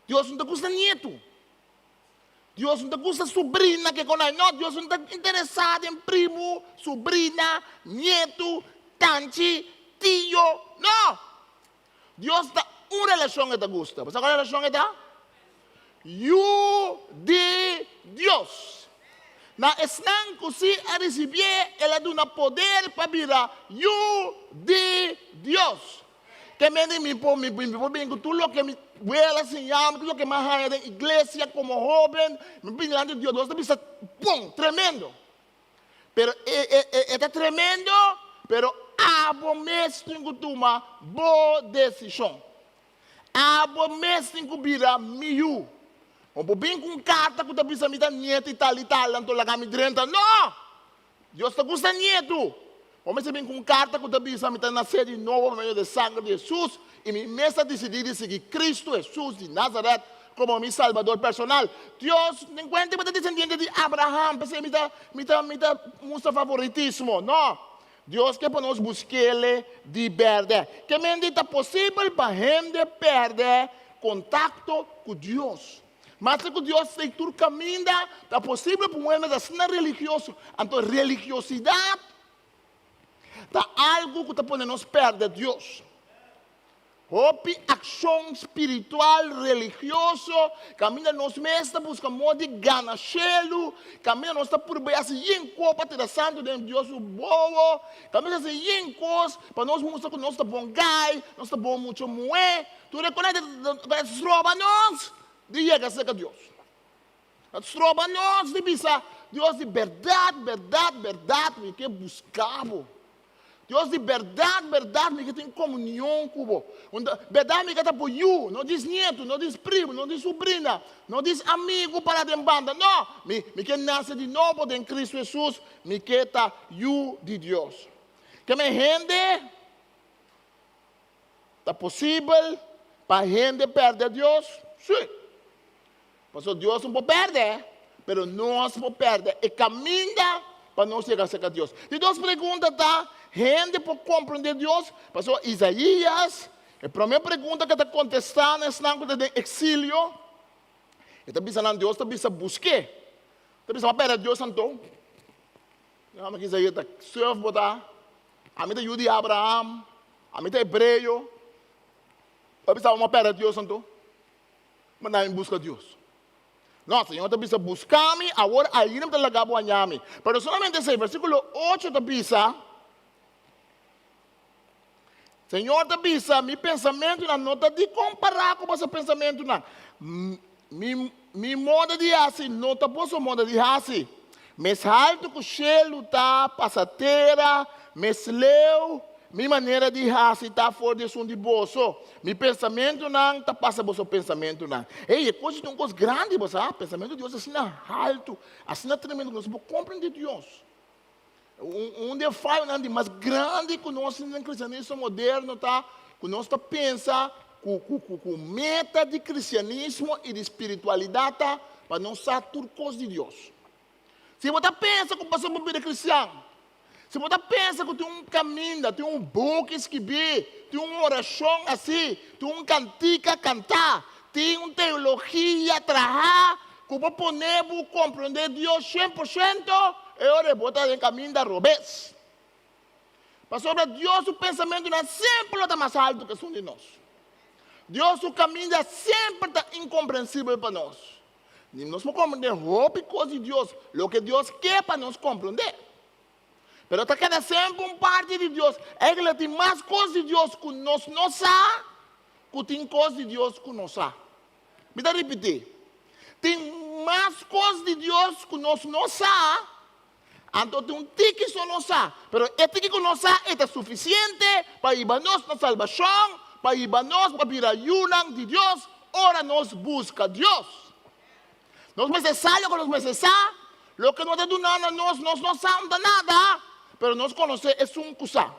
Dios no ta gusta nietu. Dios no ta gusta subrina ke konai. No, Dios no ta interesá den primu, subrina, nietu, tanchi, tio. No! Dios ta un relashon e ta gusta. Bo sa kua relashon e ta? Yu di Dios. Na esnan ku sí a risibié, el a duna poder pa bira yu di Dios. Ke mende mi por mi por bin ku tur loke mi wela siña mi, tur loke mi a haña den iglesia komo hóben, mi bin dilanti di Dios, Dios ta bisa bon, tremendo. Pero e e e e ta tremendo, pero abo mes tin ku tuma bo desishon. Abo mes tin ku bira mi yu. No por bin ku un karta ku ta bisa mi ta nietu i tal i tal, anto laga mi drenta. No! Dios ta gusta nietu. Bo mester bin ku un karta ku ta bisa mi ta nasé di nobo pa medio di e sanger di Hesus i mi mes ta disidí di sigui Kristu Hesus di Nazaret komo mi Salbador personal. Dios no tin kuenta ku mi ta desendiente di Abraham, p'esei mi ta mi ta mi ta mustra favoritismo. No. Dios ke pa nos busk'Ele di bèrdè. Ke mende ta posibel pa hende pèrdè kontakto ku Dios? Maske ku Dios ta tur kaminda, ta posibel pa un hende ta asina religioso. Anto religiosidat ta algu ku ta pone nos pèrdè Dios. Hopi akshon spiritual religioso kaminda nos mes ta buska moda di gana shelu, kaminda nos ta purba hasi yen kos pa tira santu den Dios su bobo, kaminda hasi yen kos pa nos mustra ku nos ta bon gai, nos ta bon mucha muhé. Tur e kos ta stroba nos di yega serka Dios. Ta stroba nos di bisa, Dios di bèrdat, bèrdat, bèrdat mi ke buska bo. Dios di bèrdat, bèrdat mi ke tin komunion ku bo. Bèrdat mi ke ta bo yu, no djis nietu, no djis primu, no djis subrina, no djis amigu para den banda. No! Mi mi ke nase di nobo den Kristu Hesus, mi ke ta yu di Dios. Keme hende Ta posibel pa hende pèrdè Dios? Sí. Pasobra Dios no por pèrdè, pero nos por pèrdè e kaminda pa nos yega serka Dios. Di dos pregunta ta, hende por komprondé Dios? Pasobra Isaías, e promé pregunta ku e ta kontestá na esnan ku ta den eksilio, e ta bisa nan, Dios ta bisa busk'é. Ta bisa, bo a pèrdè Dios anto? Ami Isaías ta sùf bo ta. Ami ta yu di Abraham, ami ta hebreo. Bo a bisa bo a pèrdè Dios anto? Manda mi buska Dios. No, Señor ta bisa, Buska mi, awor ainda mi ta laga bo haña mi. Pero no solamente esei, versíkulo ocho ta bisa, Señor ta bisa, Mi pensamentunan no ta di kompará ku boso pensamentunan. Mi, mi moda di hasi no ta boso moda di hasi. Mes haltu ku shelu ta pasa tera, mes leu mi manera di hasi ta for di esun di boso. Mi pensamentunan ta pasa boso pensamentunan. Ey, e kos ta un kos grandi, bo sa. Pensamentu di Dios ta asina haltu, asina tremendo ku nos no por komprendé Dios. Un di e fayonan di mas grandi ku nos tin den kristianismo moderno ta ku nos ta pensa ku ku meta di kristianismo i di spiritualidat ta pa nos sa tur kos di Dios. Si bo ta pensa ku pasobra bo bira kristian, si bo ta pensa ku tin un kaminda, tin un buki skibí, tin un orashon hasí, tin un kantika kantá, tin un teologia trahá ku por pone bo komprondé Dios 100%, e ora bo ta den kaminda robes. Pasobra Dios su pensamentunan semper lo ta mas haltu ku esun di nos. Dios su kaminda semper ta inkomprensibel pa nos. Ni nos por komprendé hopi kos di Dios, loke Dios ke pa nos komprendé. Pero ta keda semper un parti di Dios. Eigenlijk tin mas kos di Dios ku nos no sa ku tin kos di Dios ku nos sa. Mi ta ripití, tin mas kos di Dios ku nos no sa, anto tin un tiki so nos sa. Pero e tiki ku nos sa e ta sufisiente pa hiba nos na salbashon, pa hiba nos pa bira yunan di Dios ora nos buska Dios. Nos mester sa loke nos mester sa, loke no ta duna na nos, nos no sa unda nada, pero nos konosé esun ku sa.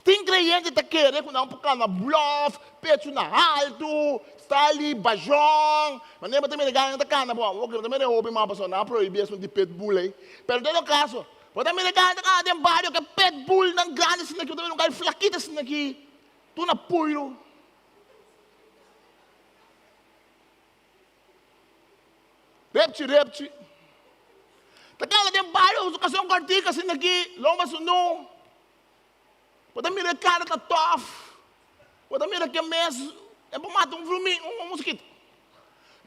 Tin kreyente ta kere ku nan por kana blòf, pechu na haltu, style di bajon, manera bo ta mira gana ta kana, bo oke bo ta mira e hopi mal pasobra nan a prohibí esun di pitbull ei, pero en todo kaso bo ta mira gana ta kana den bario ku e pitbullnan grandi asina aki, bo ta mira un kai flakito asina aki, tur na puiru. Repchi repchi. Ta kana den bario ku su kason kòrtiku asina aki, lomba sunú. Bo ta mira e kara ta tòf. Bo ta mira ke mes e por mata un vrumi, un moskito.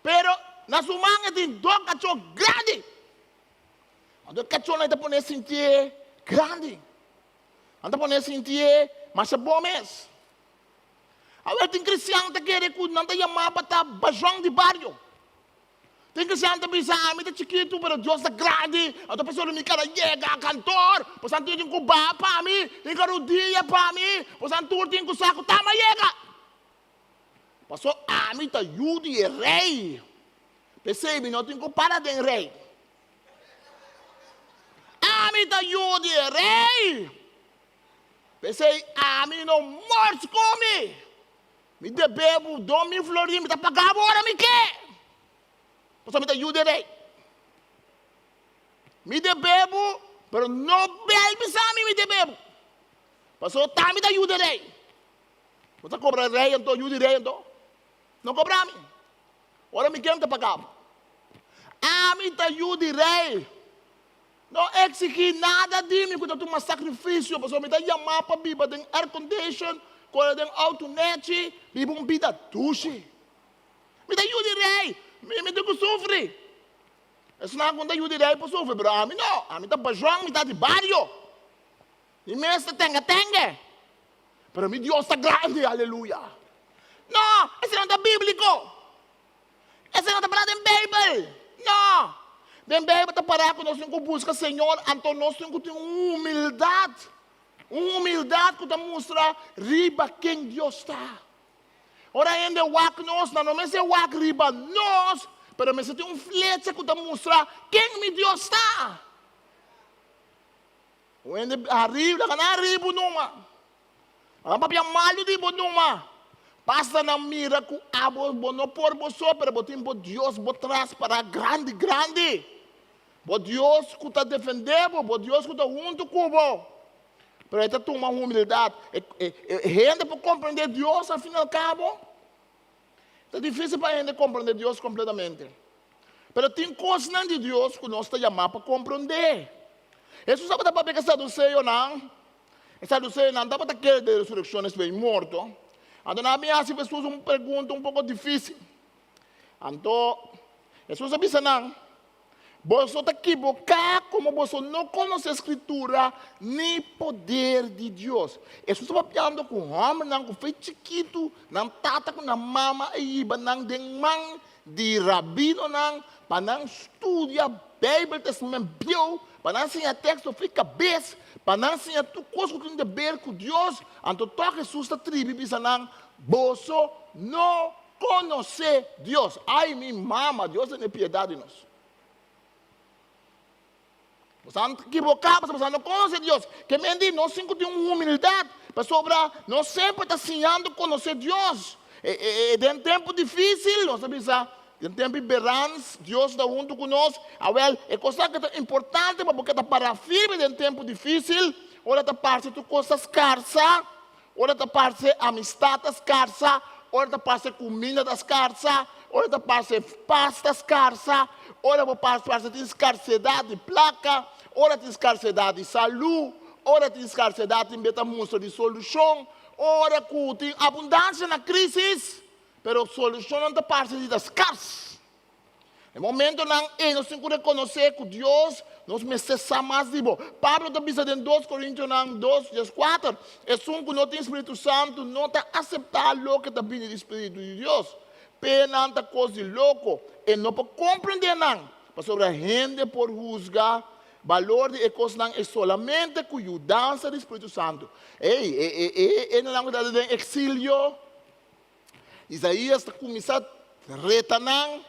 Pero na su man e tin dos kachó grandi. Anto e kachónan e ta pone sintié grandi. Nan ta pone sintié masha bon mes. Awor tin kristian ta kere ku nan ta yamá pa ta bajon di bario. Tin kristian ta bisa, Ami ta chikitu, pero Dios ta grandi. Anto pasobra mi kada yega kantor, bosan tur tin ku baha pa mi, hinka rudia pa mi, bosan tur tin ku sa ku ta mi a yega. Pasobra ami ta yu di e rei. P'esei mi no tin ku para den rei. Ami ta yu di e rei. P'esei ami no mors ku mi. Mi debe bo 2000 florin, mi ta paga bo ora mi ke. Pasobra mi ta yu di rei. Mi debe bo, pero no bel bisa mi mi debe bo. Pasobra ta mi ta yu di rei. Bo ta kobra rei anto, yu di rei anto? No kobra mi. Ora mi ke mi ta paga bo. Ami ta yu di rei. No exigí nada di mi ku ta tuma sakrifisio, pasobra mi ta yamá pa biba den aircondition, kore den outo nechi, biba un bida dushi. Mi ta yu di rei, mi mi tin ku sufri. Esnan ku no ta yu di rei por sufri, pero ami no, ami ta bajuan, mi ta di bario. Mi mes ta tenga tenge. Pero mi Dios ta grandi, aleluya. No, esei no ta bíbliko. Esei no ta pará den Beibel. No. Den Beibel ta pará ku nos tin ku buska Señor, anto nos tin ku tin un humildat. Un humildat ku ta mustra riba ken Dios ta. Ora hende wak nos, nan no mester wak riba nos, pero mester tin un flecha ku ta mustra ken mi Dios ta. Un hende ariba, laga nan ariba numa. Nan papia malu di bo numa. Basta nan mira ku abo bo no por bo so, pero bo tin bo Dios bo tras pará grandi grandi. Bo Dios ku ta defendé bo, bo Dios ku ta huntu ku bo. Pero e ta tuma humildat. E, e, e hende por komprendé Dios al fin i al kabo? Ta difísil pa hende komprendé Dios kompletamente. Pero tin kosnan di Dios ku nos ta yamá pa komprendé. Hesus tabata papia ku e saduseonan. E saduseonan tabata kere den resurekshon despues di morto. Anto nan a bin hasi Hesus un pregunta un poko difísil. Anto Hesus a bisa nan, Boso ta kiboká komo boso no konosé Skritura ni poder di Dios. Hesus ta papiando ku hòmbernan ku fe chikitu, nan tata ku nan mama a hiba nan den man di rabinonan pa nan studia Beibel, Testament Bieu, pa nan siña teksto fi kabes, pa nan siña tur kos ku tin di ber ku Dios. Anto tòg Hesus ta tribi bisa nan, Boso no Konosé Dios. Ai mi mama, Dios tene piedat di nos. Boso a kiboká pasobra boso no konosé Dios. Ke men di nos tin ku tin un humildat pasobra nos semper ta siñando konosé Dios. E den tempu difísil nos ta bisa. Den tempu di berans, Dios ta huntu ku nos. Awèl, e kosnan ku ta importante pa bo keda pará firme den tempu difísil, ora ta parse tur kos ta skarsa, ora ta parse amistat ta skarsa, ora ta parse kuminda ta skarsa, ora ta parse pas ta skarsa, ora bo parse tin skarsedat di plaka, ora tin skarsedat di salú, ora tin skarsedat tin beta mustra di solushon, ora ku tin abundansia na krísis. Pero solushonnan ta parse di ta skars. E momentonan ei nos tin ku rekonosé ku Dios nos mester sa mas di bo. Pablo ta bisa den dos Korintionan dos, dieskuater, Esun ku no tin Spiritu Santu no ta aseptá loke ta bini di Spiritu di Dios. P'e nan ta kos di loko, e no por komprendé nan, pasobra hende por husga balor di e kosnan ei solamente ku yudansa di Spiritu Santu. Ei, e e e hendenan ku ta den eksilio. Isaías ta kuminsá reta nan.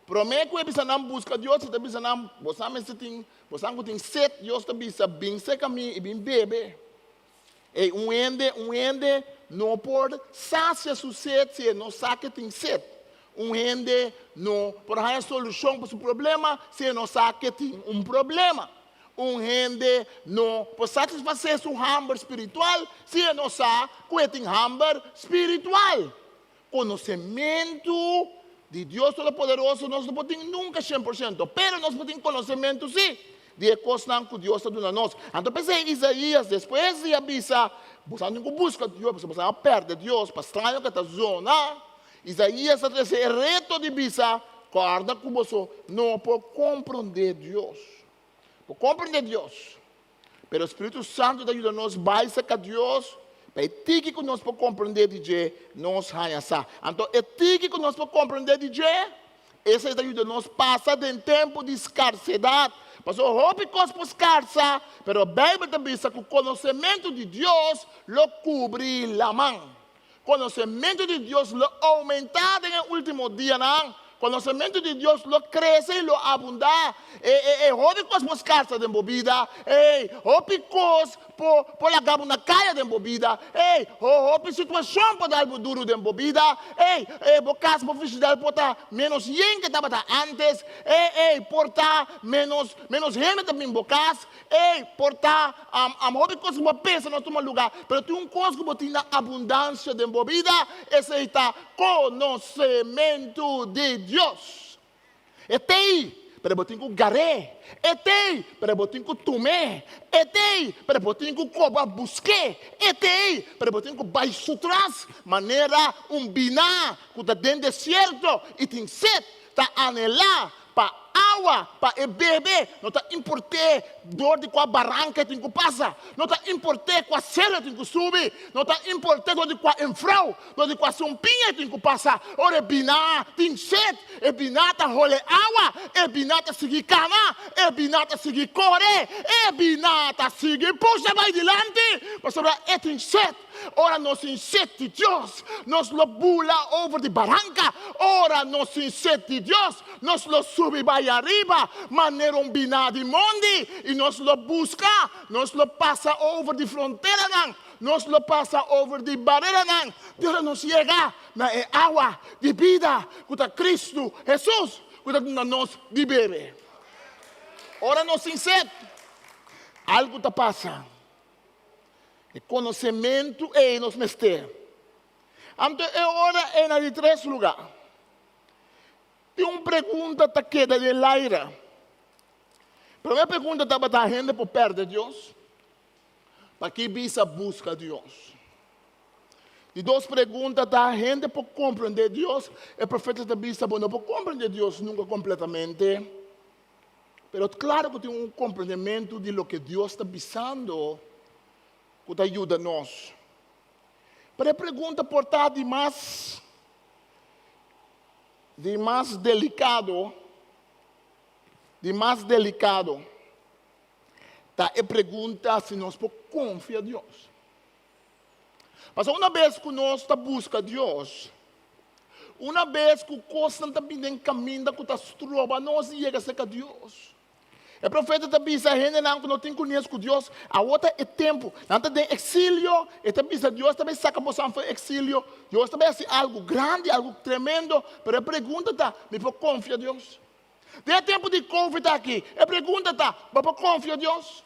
Promé ku e bisa nan buska Dios, e ta bisa nan, Bosan mester tin, bosan ku tin set, Dios ta bisa, bin serka mi i bin bebe. Ei, un hende, un hende no por sasia su set si e no sa ku e tin set. Un hende no por haña solushon pa su problema si e no sa ku e tin un problema. Un hende no por satisfasé su hamber spiritual si e no sa ku e tin hamber spiritual. Konosementu di Dios Todopoderoso nos no por tin nunka shen por shento, pero nos por tin konosementu sí di e kosnan ku Dios ta duna nos. Anto p'esei Isaías despues di a bisa, Boso tin ku buska Dios, pasobra boso a pèrdè Dios pa straño ku e ta zona, Isaías a trese e reto di bisa, Kòrda ku boso no por komprondé Dios. Por komprendé Dios. Pero Spiritu Santu ta yuda nos bai serka Dios pa e tiki ku nos por komprendé di dje, nos haña sa. Anto e tiki ku nos por komprendé di dje, esei ta yuda nos pasa den tempu di skarsedat. Pasobra hopi kos por skarsa, pero Beibel ta bisa ku konosementu di Dios lo kubri laman. Konosementu di Dios lo oumentá den e último dianan. Konosementu di Dios lo krese i lo abundá. E, e, e hopi kos por skarsa den bo bida. Ei, hopi kos por, por laga bo na kaya den bo bida. Ei, ho, hopi situashon por dal bo duru den bo bida. Ei, e, bo kas, bo frishider por ta ménos yen ke tabata ántes. Ei, ei, por ta ménos, ménos hende ta bin bo kas. Ey, por ta am hopi kos ku bo a pensa no tuma luga, pero tin un kos ku bo tin na abundansia den bo bida, esei ta konosementu di Dios. E t'ei, pero bo tin ku gar'é. E t'ei, pero bo tin ku tum'é. E t'ei, pero bo tin ku koba busk'é. E t'ei, pero bo tin ku bai su tras, manera un biná ku ta den desierto i tin set, ta anhelá pa awa pa e bebe, no ta import'é dor di kua baranka e tin ku pasa, no ta import'é kua sero e tin ku subi, no ta import'é dor di kua enfrou, dor di kua sumpiña e tin ku pasa. Ora e biná tin set, e biná ta hole awa, e biná ta sigui kana, e biná ta sigui kore, e biná ta sigui pusha bai dilanti, pasobra e tin set. Ora nos tin set di Dios, nos lo bula over di baranka. Ora nos tin set di Dios, nos lo subi bai ariba manera un biná di mondi, i nos lo buska, nos lo pasa over di fronteranan, nos lo pasa over di bareranan, te ora nos yega na e awa di bida ku ta Kristu Hesus, ku ta duna nos di bebe. Ora nos tin set, algu ta pasa. E konosementu ei nos mester. Anto e ora ei na di tres lugá, tin un pregunta ta keda den laira. Promé pregunta tabata, Hende por pèrdè Dios? Paki bisa buska Dios? Di dos pregunta ta, Hende por komprendé Dios? E profeta ta bisa, Bo no por komprendé Dios nunka kompletamente. Pero klaro ku tin un komprendementu di loke Dios ta bisando ku ta yuda nos. Pero e pregunta por ta di mas di mas delikado, di mas delikado ta e pregunta si nos por konfia Dios. Pasobra una bes ku nos ta buska Dios, una bes ku kosnan ta bini den kaminda ku ta stroba nos di yega serka Dios, E profeta ta bisa hendenan ku no tin kunes ku Dios, awor ta e tempu. Nan ta den eksilio, e ta bisa Dios ta bai saka boso for di eksilio, Dios ta bai hasi algu grandi, algu tremendo, pero e pregunta ta, mi por konfia Dios? Den e tempu di Covid aki, e pregunta ta, bo por konfia Dios?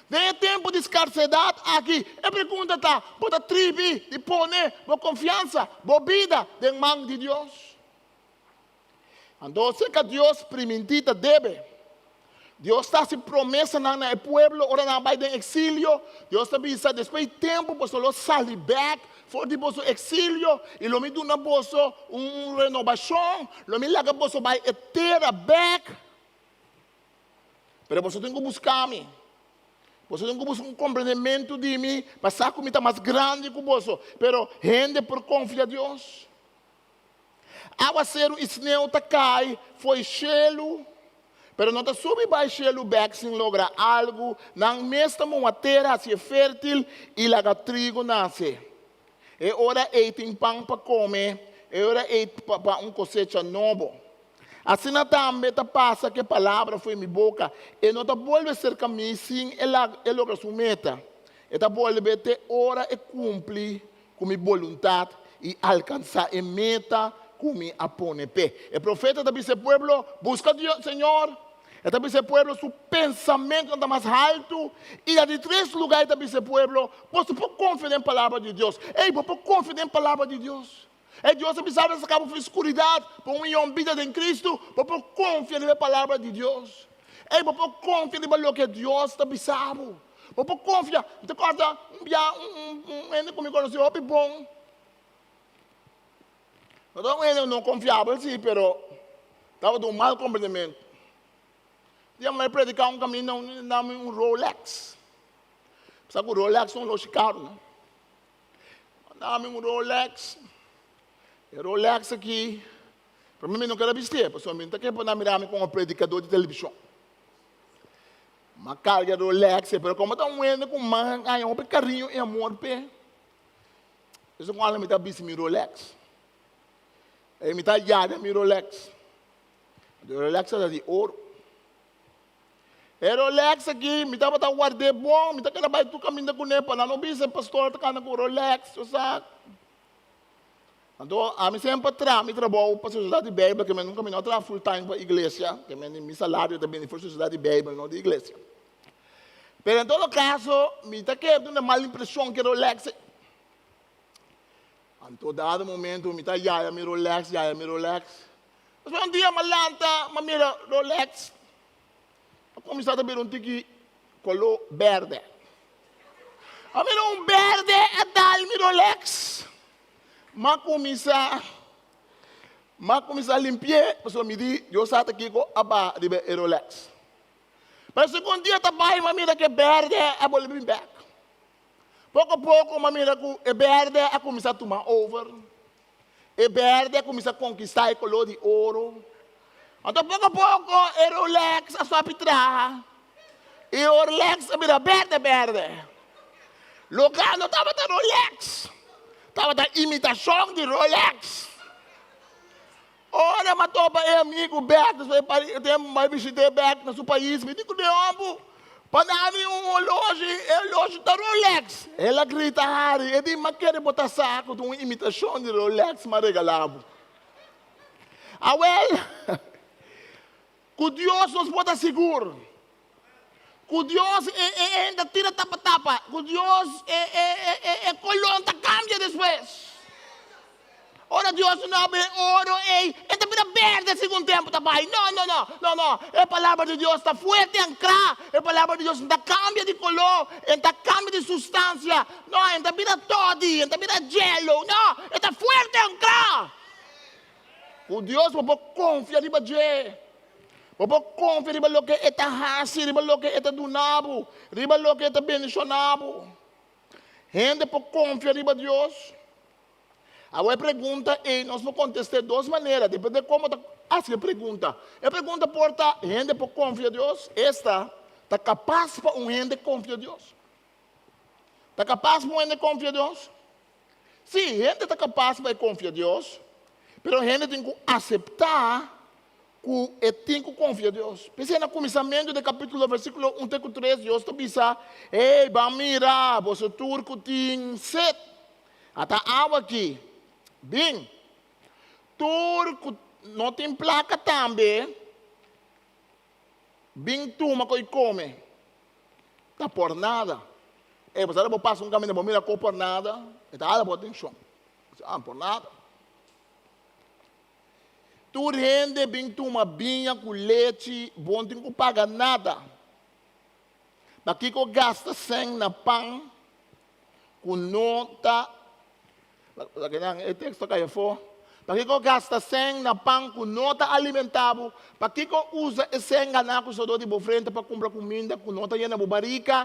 Den e tempu di skarsedat aki, e pregunta ta, bo ta tribi di pone bo konfiansa, bo bida den man di Dios? Anto serka Dios primintí ta debe. Dios ta hasi promesanan na e pueblo ora nan a bai den eksilio. Dios ta bisa, Despues di tempu boso lo sali bèk for di boso eksilio i lo mi duna boso un renobashon, lo mi laga boso bai e tera bèk. Pero boso tin ku buska mi. Boso tin ku buska un komprendementu di mi pa sa ku mi ta mas grandi ku boso. Pero hende por konfia Dios? Awaseru i sneu ta kai fo'i shelu, pero no ta subi bai shelu bèk sin logra algu. Nan mes ta muha tera hasié fértil i laga trigu nase. E ora ei tin pan pa kome, e ora ei pa un kosecha nobo. Asina tambe ta pasa ku e palabra fo'i mi boka, e no ta bolbe serka mi sin e logra su meta. E ta bolbe te ora e kumpli ku mi boluntat i alkansá e meta ku mi a pone p'e. E profeta ta bisa e pueblo, Buska Dios, Señor. E ta bisa e pueblo su pensamentunan ta mas haltu. I na di tres lugá e ta bisa e pueblo, Boso por konfia den palabra di Dios. Ey, bo por konfia den palabra di Dios. Ey, Dios a bisa bo saka bo for di skuridat pa un miyon bida den Kristu. Bo por konfia riba e palabra di Dios. Ey, bo por konfia riba loke Dios ta bisa bo. Bo por konfia. Mi ta kòrda un bia un un hende ku mi konosí hopi bon. No ta un hende no konfiabel sí, pero tabata un mal komprendementu. Dia mi bai prediká un kaminda un hende dami un Rolex. Bo sa ku Rolex ta un loshi karu, no? A dami un Rolex. E Rolex aki, promé mi no ker a bistié, pasobra mi no ta ke pa nan mira mi komo predikadó di televishon. M'a carga Rolex, pero como ta un hende cu m'a haña hopi cariño y amor p'e, eso cuando mi ta bisti mi Rolex. E mi ta yada mi Rolex. E Rolex ta di oro. E Rolex aki mi tabata ward'é bon, mi ta keda bai tur caminda cun'é pa nan no bisa e pastor ta cana cu Rolex, bo sa. Anto ami semper traha mi trabou pa Sosiedat di Beibel, ke men nunka mi no a traha full time pa iglesia, ke men mi salario ta bini for Sosiedat di Beibel, no di iglesia. Pero en todo kaso mi ta kere duna mal impreshon ke Rolex. Anto dado momento mi ta yaya mi Rolex, yaya mi Rolex. Despues un dia mi a lanta, mi a mira Rolex a kuminsá ta bira un tiki koló bèrdè. A mira un bèrdè a dal mi Rolex. M'a kuminsá, m'a kuminsá limpi'é pasobra mi di, Dios sa ta kiko a baha riba e Rolex. Pero segun dia ta bai m'a mira ku e bèrdè a bolbe bin bèk. Poko poko m'a mira ku e bèrdè a kuminsá tuma over. E bèrdè a kuminsá konkistá e koló di oro. Anto poko poko e Rolex a stòp di traha i e Rolex a bira bèrdè bèrdè. Loke no tabata Rolex, tabata imitashon di Rolex. Ora m'a topa e amigu bèk despues di tempu m'a bishit'é bèk na su pais, mi di ku den òmbu, pa dami un oloshi, e oloshi ta Rolex. El a grita hari, e di, M'a kere bo ta sa ku ta un imitashon di Rolex m'a regalá bo. Awèl, ku Dios nos por ta sigur. Ku Dios e e e ta tira tapa tapa. Ku Dios e e e e e kolon ta kambia despues. Ora Dios no abre e oro ei, e ta bira berde segun tempu ta bai. No, no, no, no, no. E palabra di Dios ta fuerte ankrá. E palabra di Dios no ta kambia di koló, e no ta kambia di sustansia. No, e no ta bira tòdi, e no ta bira jelo. No, e ta fuerte ankrá. Ku Dios bo por konfia riba dje. Bo por konfia riba loke e ta hasi, riba loke e ta duna bo, riba loke e ta bendishoná bo. Hende por konfia riba Dios? Awor e pregunta ei nos por kontest'é dos manera, depende komo ta hasi e pregunta. E pregunta por ta, hende por konfia Dios? Esta, ta kapas pa un hende konfia Dios? Ta kapas pa un hende konfia Dios? Sí, hende ta kapas pa e konfia Dios, pero hende tin ku aseptá. Ku e tin ku konfia Dios. P'esei na kuminsamentu di e kapítulo, versíkulo un te ku tres, Dios ta bisa, Hey, ban mira, boso tur ku tin set, ata awa aki. Bin. Tur ku no tin plaka tambe, bin tuma ku i kome. Ta por nada. Ey, bo sa bo pasa un kaminda, bo mira ku por nada, e ta hala bo atenshon. Bo bisa, ah, por nada. Tur hende bin tuma biña ku lechi, bo no tin ku paga nada. Pakiko gasta sèn na pan ku no ta e teksto kai afó. Pakiko gasta sèn na pan ku no ta alimentá bo? Pakiko usa e sèn ganá ku sodó di bo frente pa kumpra kuminda ku no ta yena bo barika?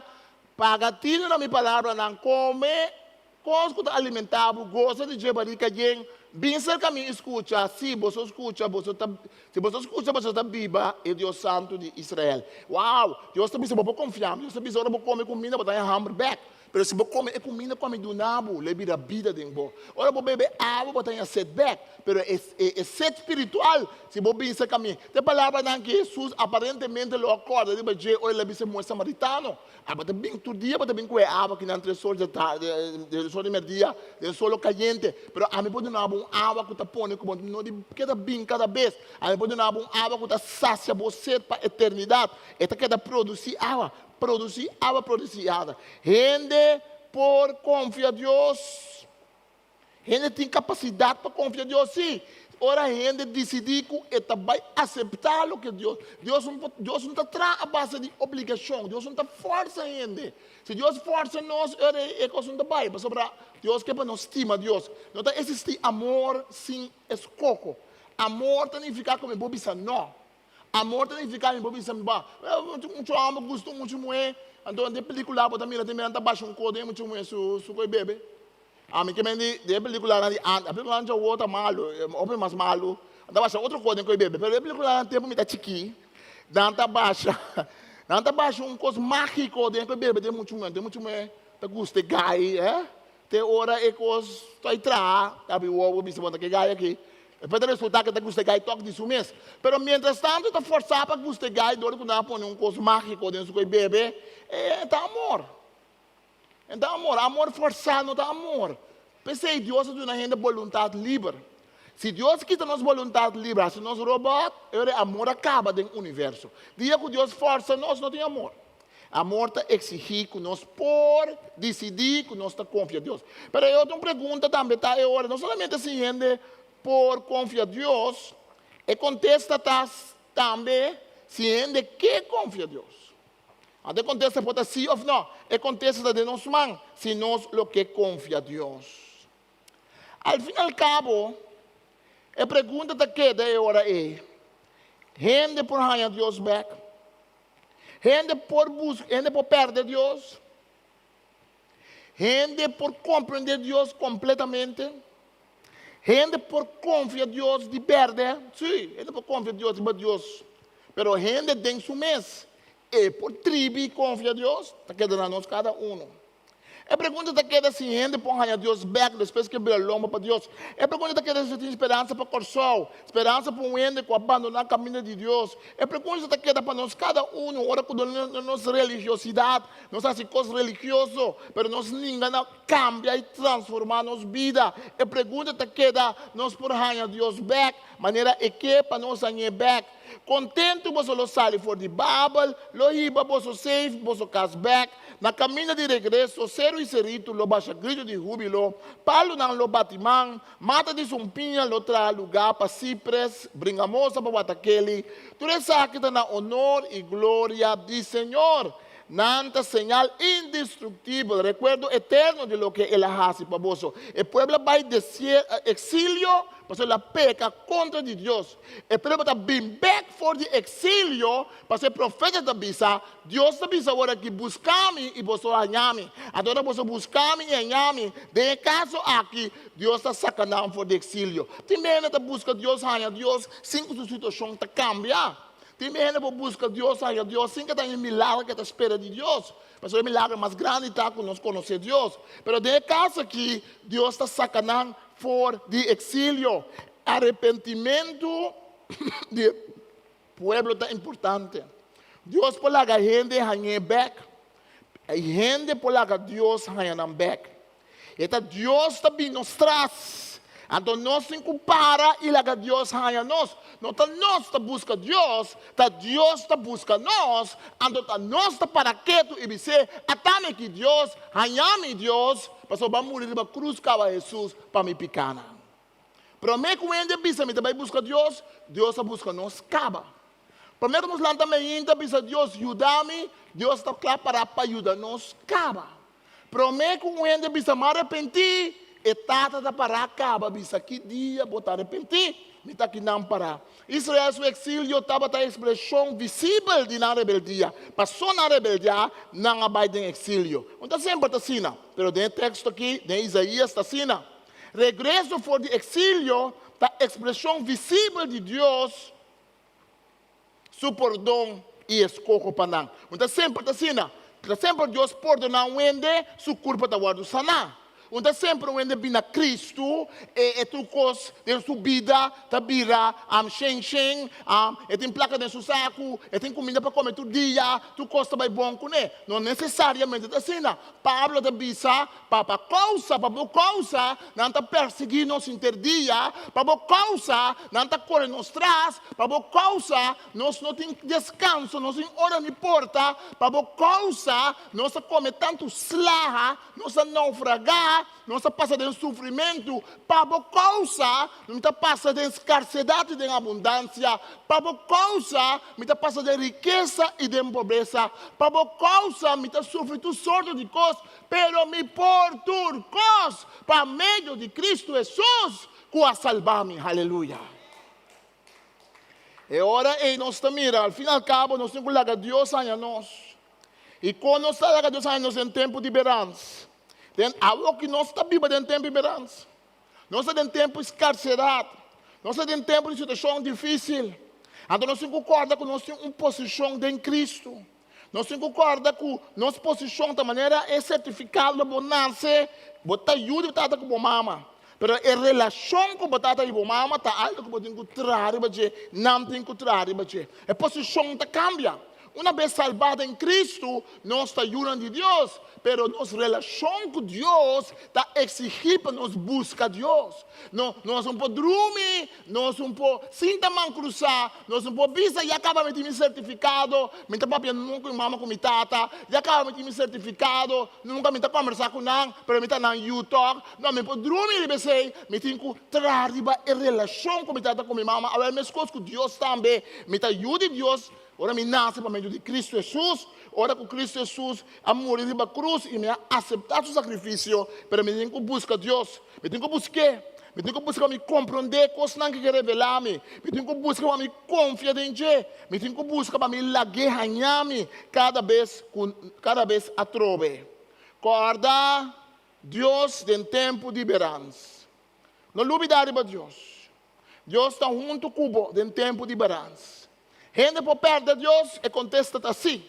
Paga tinu na mi palabranan, kome Kos ku ta alimentá bo, gosa di dje barika yen. Bin serka mi i skucha, si boso skucha, boso ta, si boso skucha, boso ta biba, e Dios Santu di Israel. Wow! Dios ta bisa, bo por konfia mi. Dios ta bisa, ora bo kome kuminda, bo ta haña hamber bèk. Pero si bo kome e kuminda ku ami duna bo, lo e bira bida den bo. Ora bo bebe awa, bo ta haña set bèk. Pero e, e, e set spiritual, si bo bin serka mi. Ta e palabranan ku Hesus aparentemente lo a kòrda riba dje ora el a bisa e muhé samaritano. Abo ta bin tur dia, bo ta bin ku e awa kinan entre sol di tardi, den sol di merdia, den solo kayente. Pero ami por duna bo un awa ku ta pone ku bo no di keda bin kada bes. Ami por duna bo un awa ku ta sasia bo set pa eternidat. E ta keda produsí awa, produsí awa, produsí awa. Hende por konfia Dios. Hende tin kapasidat pa konfia Dios? Sí. Ora hende disidí ku e ta bai aseptá loke Dios. Dios no por, Dios no ta traha a base di obligashon. Dios no ta fòrsa hende. Si Dios fòrsa nos, e ora ei e kos no ta bai, pasobra Dios ke pa nos stima Dios. No ta eksistí amor sin eskoho. Amor ta nifiká ku mi por bisa nò. Amor ta nifiká mi por bisa mi ba, muchu hòmber gusta un muchu muhé, anto den pelíkula bo ta mira te mira nan ta basha un kos den e muchu muhé su su koe bebe. Ami ke men di den e pelíkulanan di ántes, e pelíkulanan djawo ta malu, hopi mas malu, nan ta basha otro kos den koe bebe, pero den e pelíkulanan tempu mi ta chikí, nan ta basha, nan ta basha un kos mágiko den koe bebe den muchu muhé, den muchu muhé ta gusta e gai, eh. Te ora e kos ta i traha, ta habri wowo bisa bo ta ke gai aki. Despues ta resulta ke ta gusta e gai tok di su mes. Pero mientras tanto e ta forsa pa gusta e gai dor ku nan a pone un kos magiko den su koi bebe, e ta amor. E ta amor. Amor forsa no ta amor. P'esei Dios a duna hende boluntat liber. Si Dios kita nos boluntat liber, hasi nos robot, e ora e amor a kaba den universo. Dia ku Dios forsa nos, no tin amor. Amor ta exigí cu nos por dicidí cu nos ta confia Dios. Pero e otro pregunta tambe ta e ora, no solamente si hende por confia Dios, e contesta ta tambe si hende ke confia Dios. Anto e contesta por ta sí of no. E contesta ta den nos man, si nos lo ke confia Dios. Al fin al cabo, e pregunta ta keda e ora ei, hende por haña Dios bek? Hende por buska, hende por perde Dios. Hende por comprende Dios completamente. Hende por confia Dios di berde. Sí, hende por confia Dios riba Dios. Pero hende den su mes, e por tribi confia Dios? Ta keda na nos cada uno. E pregunta ta keda si hende por haña Dios bèk despues ku e bira lomba pa Dios. E pregunta ta keda si tin speransa pa Kòrsou, speransa pa un hende ku a bandoná kaminda di Dios. E pregunta ta keda pa nos kada unu ora ku den nos religiosidat nos hasi kos religioso pero nos ninga na kambia i transformá nos bida. E pregunta ta keda, nos por haña Dios bèk manera e ke pa nos hañ'é bèk? Kontentu boso lo sali for di Babel, lo hiba boso safe boso kas bèk. Na kaminda di regreso, seru i seritu lo basha gritu di húbilo, palunan lo bati man, mata di sumpiña lo traha lugá pa sipres, bringamosa pa watakeli. Tur esaki ta na onor i gloria di Señor. Nan ta señal indestruktibel, rekuerdo eterno di loke el a hasi pa boso. E pueblo a bai eksilio pasobra el a peka kontra di Dios. E pueblo ta bin bek for di eksilio pasobra e profeta ta bisa, Dios ta bisa awor aki, Buska mi i boso haña mi. Anto ora boso buska mi i haña mi, den e kaso aki, Dios ta saka nan for di eksilio. Tin hende ta buska Dios haña Dios sin ku su situashon ta kambia. Tin hende por buska Dios haña Dios sin ku ta haña e milagro ku e ta spera di Dios. Pasobra e milagro mas grandi ta ku nos konosé Dios. Pero den e kaso aki, Dios ta saka nan for di eksilio. Arepentimentu di. Pueblo ta importante. Dios por laga hende hañ'é bèk. I hende por laga Dios haña nan bèk. E ta Dios ta bin nos tras. Anto nos tin ku para i laga Dios haña nos. No ta nos ta buska Dios, ta Dios ta buska nos. Anto ta nos ta para ketu i bis'é, Ata mi aki Dios, haña mi Dios, pasobra bo a muri riba krus kaba Hesus pa mi pikanan. Promé ku hende bisa mi ta bai buska Dios, Dios a buska nos kaba. Promé ku nos lanta meinta bisa Dios yuda mi, Dios ta kla pará pa yuda nos kaba. Promé ku un hende bisa mi a arepentí, e Tata ta pará kaba bisa ki dia bo ta arepentí, mi ta kinan pará. Israel su eksilio tabata ekspreshon visibel di nan rebeldia. Paso nan rebeldiá, nan a bai den eksilio. No ta semper ta asina, pero den e teksto akí, den Isaías ta asina. Regreso for di eksilio ta ekspreshon visibel di Dios su pordon i eskoho pa nan. No ta semper ta asina. Ta semper Dios pordoná un hende, su kurpa ta wòrdu saná. No ta semper un hende bini na Kristu, e tur kos den su bida ta bira shen shen, e tin plaka den su saku, e tin kuminda pa kome tur dia, tur kos ta bai bon kuné. No nesesariamente ta asina. Pablo ta bisa, Pa pa kousa, pa bo kousa, nan ta persiguí nos henter dia, pa bo kousa, nan ta kore nos tras, pa bo kousa, nos no tin deskanso, nos tin ora ni porta, pa bo kousa, nos a kome tantu slaha, nos a naufragá, nos a pasa den sufrimentu, pa bo kousa, mi ta pasa den skarsedat i den abundansia, pa bo kousa, mi ta pasa den rikesa i den pobresa, pa bo kousa, mi ta sufri tur sorto di kos, Pero mi por tur kos pa medio di Cristo Hesus ku a salba mi. Haleluya! E ora ei nos ta mira, al fin al kabo nos tin ku laga Dios haña nos. I kon nos ta laga Dios haña nos den tempu di berans? Den awoki nos ta biba den tempu di berans. Nos ta den tempu di skarsedat. Nos ta den tempu di situashon difísil. Anto nos tin ku kòrda ku nos tin un posishon den Cristo. Nos tin ku kòrda ku nos posishon ta manera e sertifikado bo nase, bo ta yu di bo tata ku bo mama. Pero e relashon ku bo tata i bo mama ta algu ku bo tin ku traha riba dje, nan tin ku traha riba dje. E posishon ta kambia. Una bes salbá den Kristu, nos ta yunan di Dios, pero nos relashon ku Dios ta eksigí pa nos buska Dios. No, nos no por drumi Nos un por sinta man krusá, nos un por bisa, Ya kaba mi tin mi sertifikado, mi ta papia nunka ku mi mama ku mi tata, ya kaba mi tin mi sertifikado, nunka mi ta kombersá ku nan, pero mi ta nan yu tòg. No, mi por drumi riba esei, mi tin ku traha riba e relashon ku mi tata ku mi mama. Awor meskos ku Dios tambe, mi ta yu di Dios ora mi nase pa medio di Kristu Hesus, ora ku Kristu Hesus a muri riba krus i mi a aseptá su sakrifisio, pero mi tin ku buska Dios, mi tin ku busk'é. Mi tin ku buska pa mi komprondé kosnan ku ke revelá mi. Mi tin ku buska pa mi konfia den dje. Mi tin ku buska pa mi lag'é haña mi kada bes ku kada bes atrobe. Kòrda Dios den tempu di berans. No lubidá riba Dios. Dios ta huntu ku bo den tempu di berans. Hende por pèrdè Dios? E kontesta ta sí.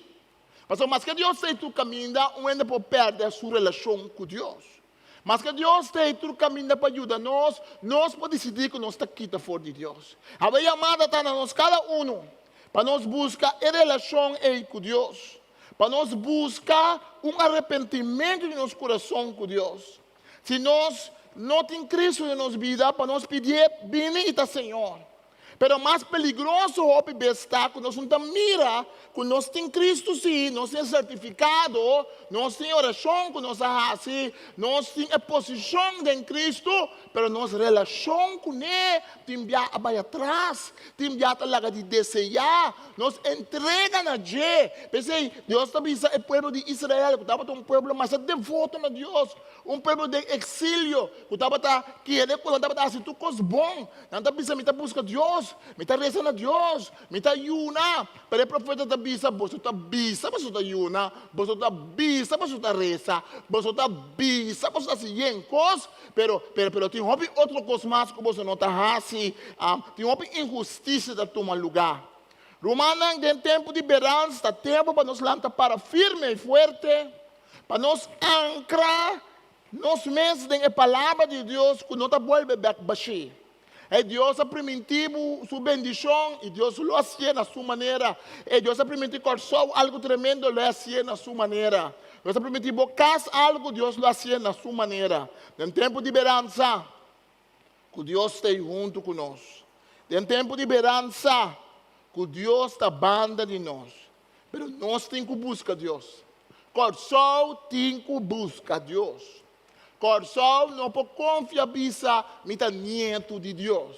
Pasobra maske Dios ta ei tur kaminda, un hende por pèrdè su relashon ku Dios. Maske Dios ta ei tur kaminda pa yuda nos, nos por disidí ku nos ta kita for di Dios. Awe e yamada ta na nos kada unu pa nos buska e relashon ei ku Dios, pa nos buska un arepentimentu di nos kurason ku Dios. Si nos no tin Kristu den nos bida, pa nos pidié bini i ta Señor. Pero mas peligroso hopi bes ta ku nos no ta mira ku nos tin Kristu sí, nos tin e sertifikado, nos tin e orashon ku nos a hasi, nos tin e posishon den Kristu, pero nos relashon kuné tin bia a bai atras, tin bia ta laga di deseá nos entrega na dje. P'esei Dios ta bisa e pueblo di Israel ku tabata un pueblo masha devoto na Dios, un pueblo den eksilio ku tabata kere ku nan tabata hasi tur kos bon, Nan ta bisa, Mi ta buska Dios, mi ta resa na Dios, mi ta yuna. Pero e profeta ta bisa, Boso ta bisa boso ta yuna, boso ta bisa boso ta resa, boso ta bisa boso ta hasi yen kos, pero, pero, pero tin hopi otro kos mas ku boso no ta hasi. Tin hopi inhustisia ta tuma lugá. Rumannan, den tempu di berans ta tempu pa nos lanta para firme i fuerte, pa nos ankra Nos mes den e Palabra di Dios ku no ta bolbe bèk bashí. E Dios a primintí bo su bendishon i Dios lo hasié na su manera. E Dios a primintí Kòrsou algu tremendo, lo e hasié na su manera. Dios a primintí bo kas algu, Dios lo hasié na su manera. Den tempu di beransa, ku Dios ta ei huntu ku nos. Den tempu di beransa, ku Dios ta banda di nos. Pero nos tin ku buska Dios. Kòrsou tin ku buska Dios. Kòrsou no por konfia bisa mi ta nietu di Dios.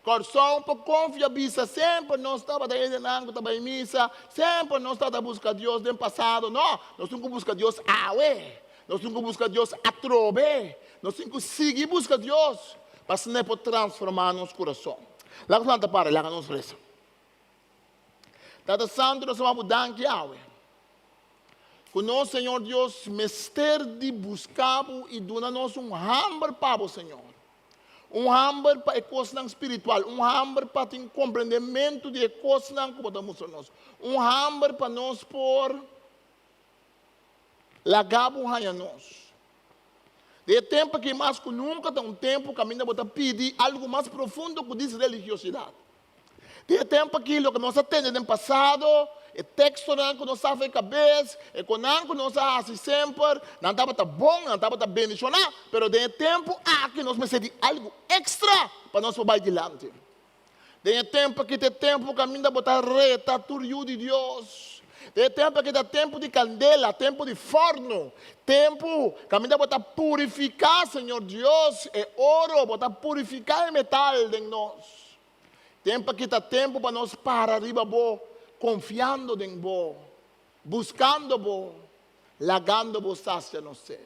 Kòrsou por konfia bisa semper nos tabata hendenan ku ta bai misa, semper nos tabata buska Dios den pasado. No, nos tin ku buska Dios awe. Nos tin ku buska Dios atrobe. Nos tin ku sigui buska Dios pa asina e por transformá nos kurason. Laga nos lanta para i laga nos resa. Tata Santu, nos ta bo danki awe. Ku nos, Señor Dios, mester di buska bo i duna nos un hamber pa bo, Señor. Un hamber pa e kosnan spiritual, un hamber pa tin komprendementu di e kosnan ku bo ta mustra nos. Un hamber pa nos por laga bo haña nos. Den e tempu aki mas ku nunka ta un tempu kaminda bo ta pidi algu mas profundo ku dis religiosidat. Den e tempu aki loke nos a tende den pasado, e tekstonan ku nos sa for e kabes, e konan ku nos a hasi semper, nan tabata bon, nan tabata bendishoná, pero den e tempu aki nos mester di algu ekstra pa nos por bai dilanti. Den e tempu aki ta e tempu kaminda bo ta reta tur yu di Dios. Den e tempu aki ta tempu di kandela, tempu di fòrnu, tempu kaminda bo ta purifiká, Señor Dios, e oro, bo ta purifiká e metal den nos. Tempu aki ta tempu pa nos para riba bo, konfiando den bo, buskando bo, lagando bo sasia nos ser.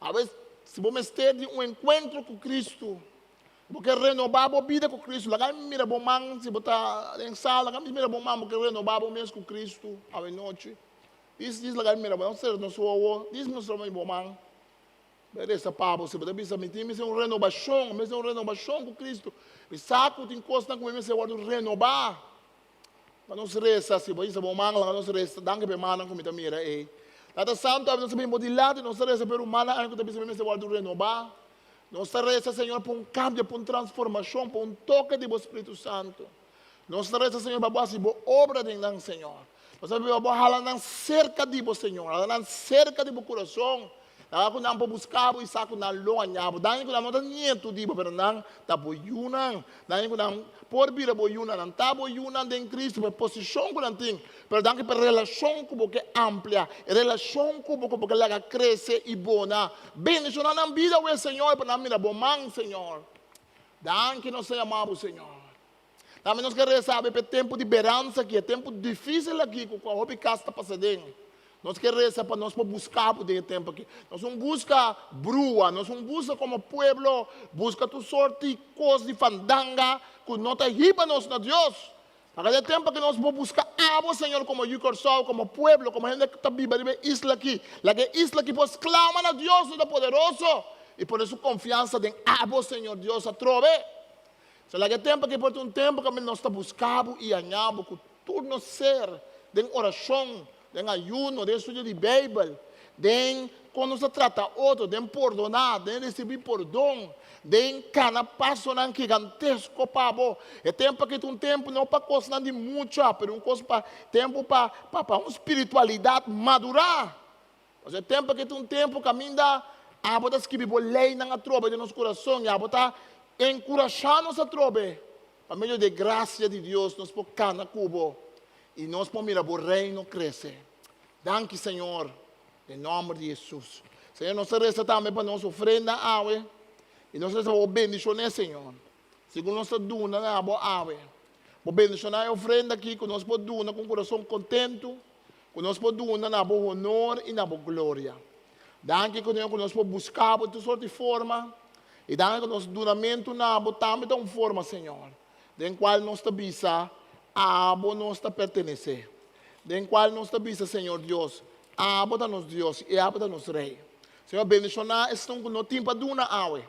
Awe, si bo mester di un enkuentro ku Kristu, bo ke renobá bo bida ku Kristu, laga mi mira bo man, si bo ta den sala, laga mi mira bo man, bo ke renobá bo mes ku Kristu awe nochi. Dis, dis laga mi mira bo, no sera nos wowo, dis mustra mi bo man. Bo resa pa bo, si bo ta bisa, Mi tin mester un renobashon, mi mester un renobashon ku Kristu. Mi sa ku tin kosnan ku mi mester wòrdu renobá. Laga nos resa, si bo hisa bo man, laga nos resa. Danki pa e mannan ku mi ta mira ei. Tata Santu, awe nos ta bin bo dilanti, nos ta resa pa e rumannan ei ku ta bisa mi mester wòrdu renobá. Nos ta resa, Señor, pa un kambio, pa un transformashon, pa un toke di bo Spiritu Santu. Nos ta resa, Señor, pa bo hasi bo obra den nan, Señor. Nos ta pidi pa bo hala nan serka di bo, Señor. Hala nan serka di bo kurason. Laga ku nan por buska bo i sa ku nan lo haña bo. Daña ku nan no ta nietu di bo, pero nan ta bo yunan. Daña ku nan por bira bo yunan. Nan ta bo yunan den Cristo pa e posishon ku nan tin. Pero danki pa e relashon ku bo ke amplia, e relashon ku bo ku bo ke laga krese i bona. Bendishoná nan bida awe, Señor, pa nan mira bo man, Señor. Danki nos ta yama bo, Señor. Tambe nos ke resa awe pa e tempu di beransa aki, e tempu difisil aki ku kua hopi kas ta pasa den. Nos ke resa pa nos por buska bo den e tempu aki. Nos un buska brua, nos un buska komo pueblo buska tur sorti kos di fandanga ku no ta hiba nos na Dios. Pasobra den e tempu aki nos por buska abo, Señor, komo yu Kòrsou, komo pueblo, komo hende ku ta biba riba e isla aki. Laga e isla aki por sklama na Dios Todopoderoso i pone su konfiansa den abo, Señor Dios, atrobe. Sa laga e tempu aki por ta un tempu kaminda nos ta buska bo i haña bo ku tur nos ser den orashon, den ayuno, den estudio di Beibel, den kon nos ta trata otro, den pordoná, den risibí pordon, den kana pasonan gigantesko pa bo. E tempu aki ta un tempu no pa kosnan di mucha, pero un kos pa tempu pa pa un spiritualidat madurá. Pasobra e tempu aki ta un tempu kaminda abo ta skibi bo leinan atrobe den nos kurason i abo ta enkurashá nos atrobe. Pa medio di e grasia di Dios nos por kana ku bo i nos por mira bo reino krese. Danki Señor, den nòmber di Hesus. Señor, nos ta resa tambe pa nos ofrenda awe i nos ta resa pa bo bendishoné, Señor. Segun nos ta duna na bo awe, bo bendishoná e ofrenda aki ku nos por duna ku un kurason kontentu. Ku nos por duna na bo honor i na bo gloria. Danki ku ku nos por buska bo tur sort di forma, i danki ku nos dunamentu na bo tambe ta un forma, Señor, den kual nos ta bisa, Abo nos ta pertenesé. Den kual nos ta bisa, Señor Dios, Abo ta nos Dios i Abo ta nos Rei. Señor, bendishoná esun ku no tin pa duna awe.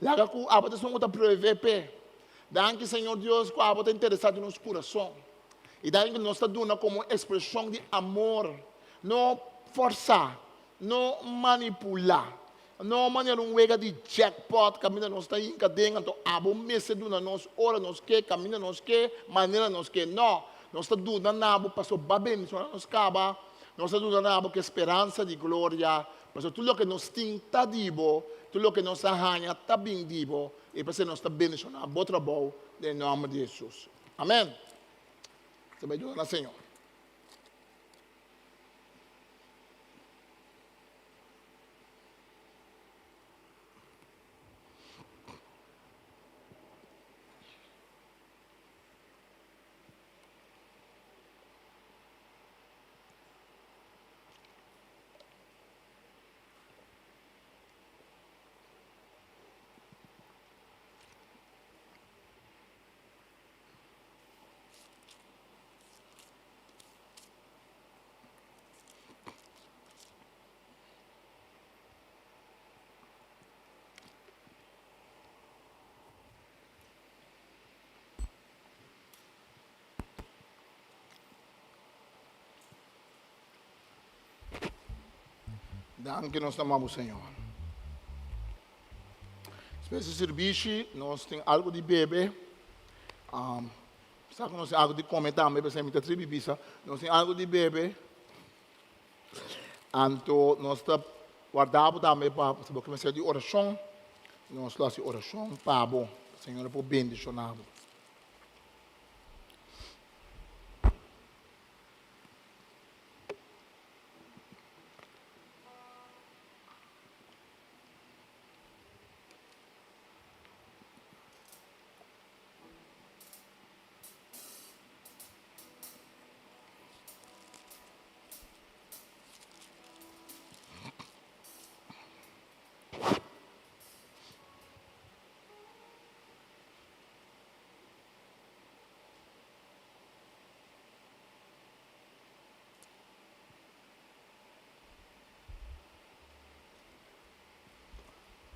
Laga ku Abo ta esun ku ta provee p'e. Danki, Señor Dios, ku Abo ta interesá den nos kurason. I ta algu ku nos ta duna komo ekspreshon di amor, no fòrsá, no manipulá. No manera un wega di jackpot kaminda nos ta hinka den anto abo mester duna nos ora nos ke, kaminda nos ke, manera nos ke. No, nos ta duna na bo pasobra bo a bendiciona nos kaba, nos ta duna na bo ku e speransa di gloria, pasobra tur loke nos tin ta di bo, tur loke nos a haña ta bin di bo, i p'esei nos ta bendiciona bo trabou den nòmber di Hesus. Amen. Ta bai duna na Señor. Danki nos ta ama bo Señor. Despues di sirbishi nos tin algo di bebe. Sa ku nos tin algu di kome tambe, p'esei mi ta tribi bisa, nos tin algu di bebe, anto nos ta warda bo tambe pa si bo ke mester di orashon, nos lo hasi orashon pa bo, Señor lo por bendishoná bo.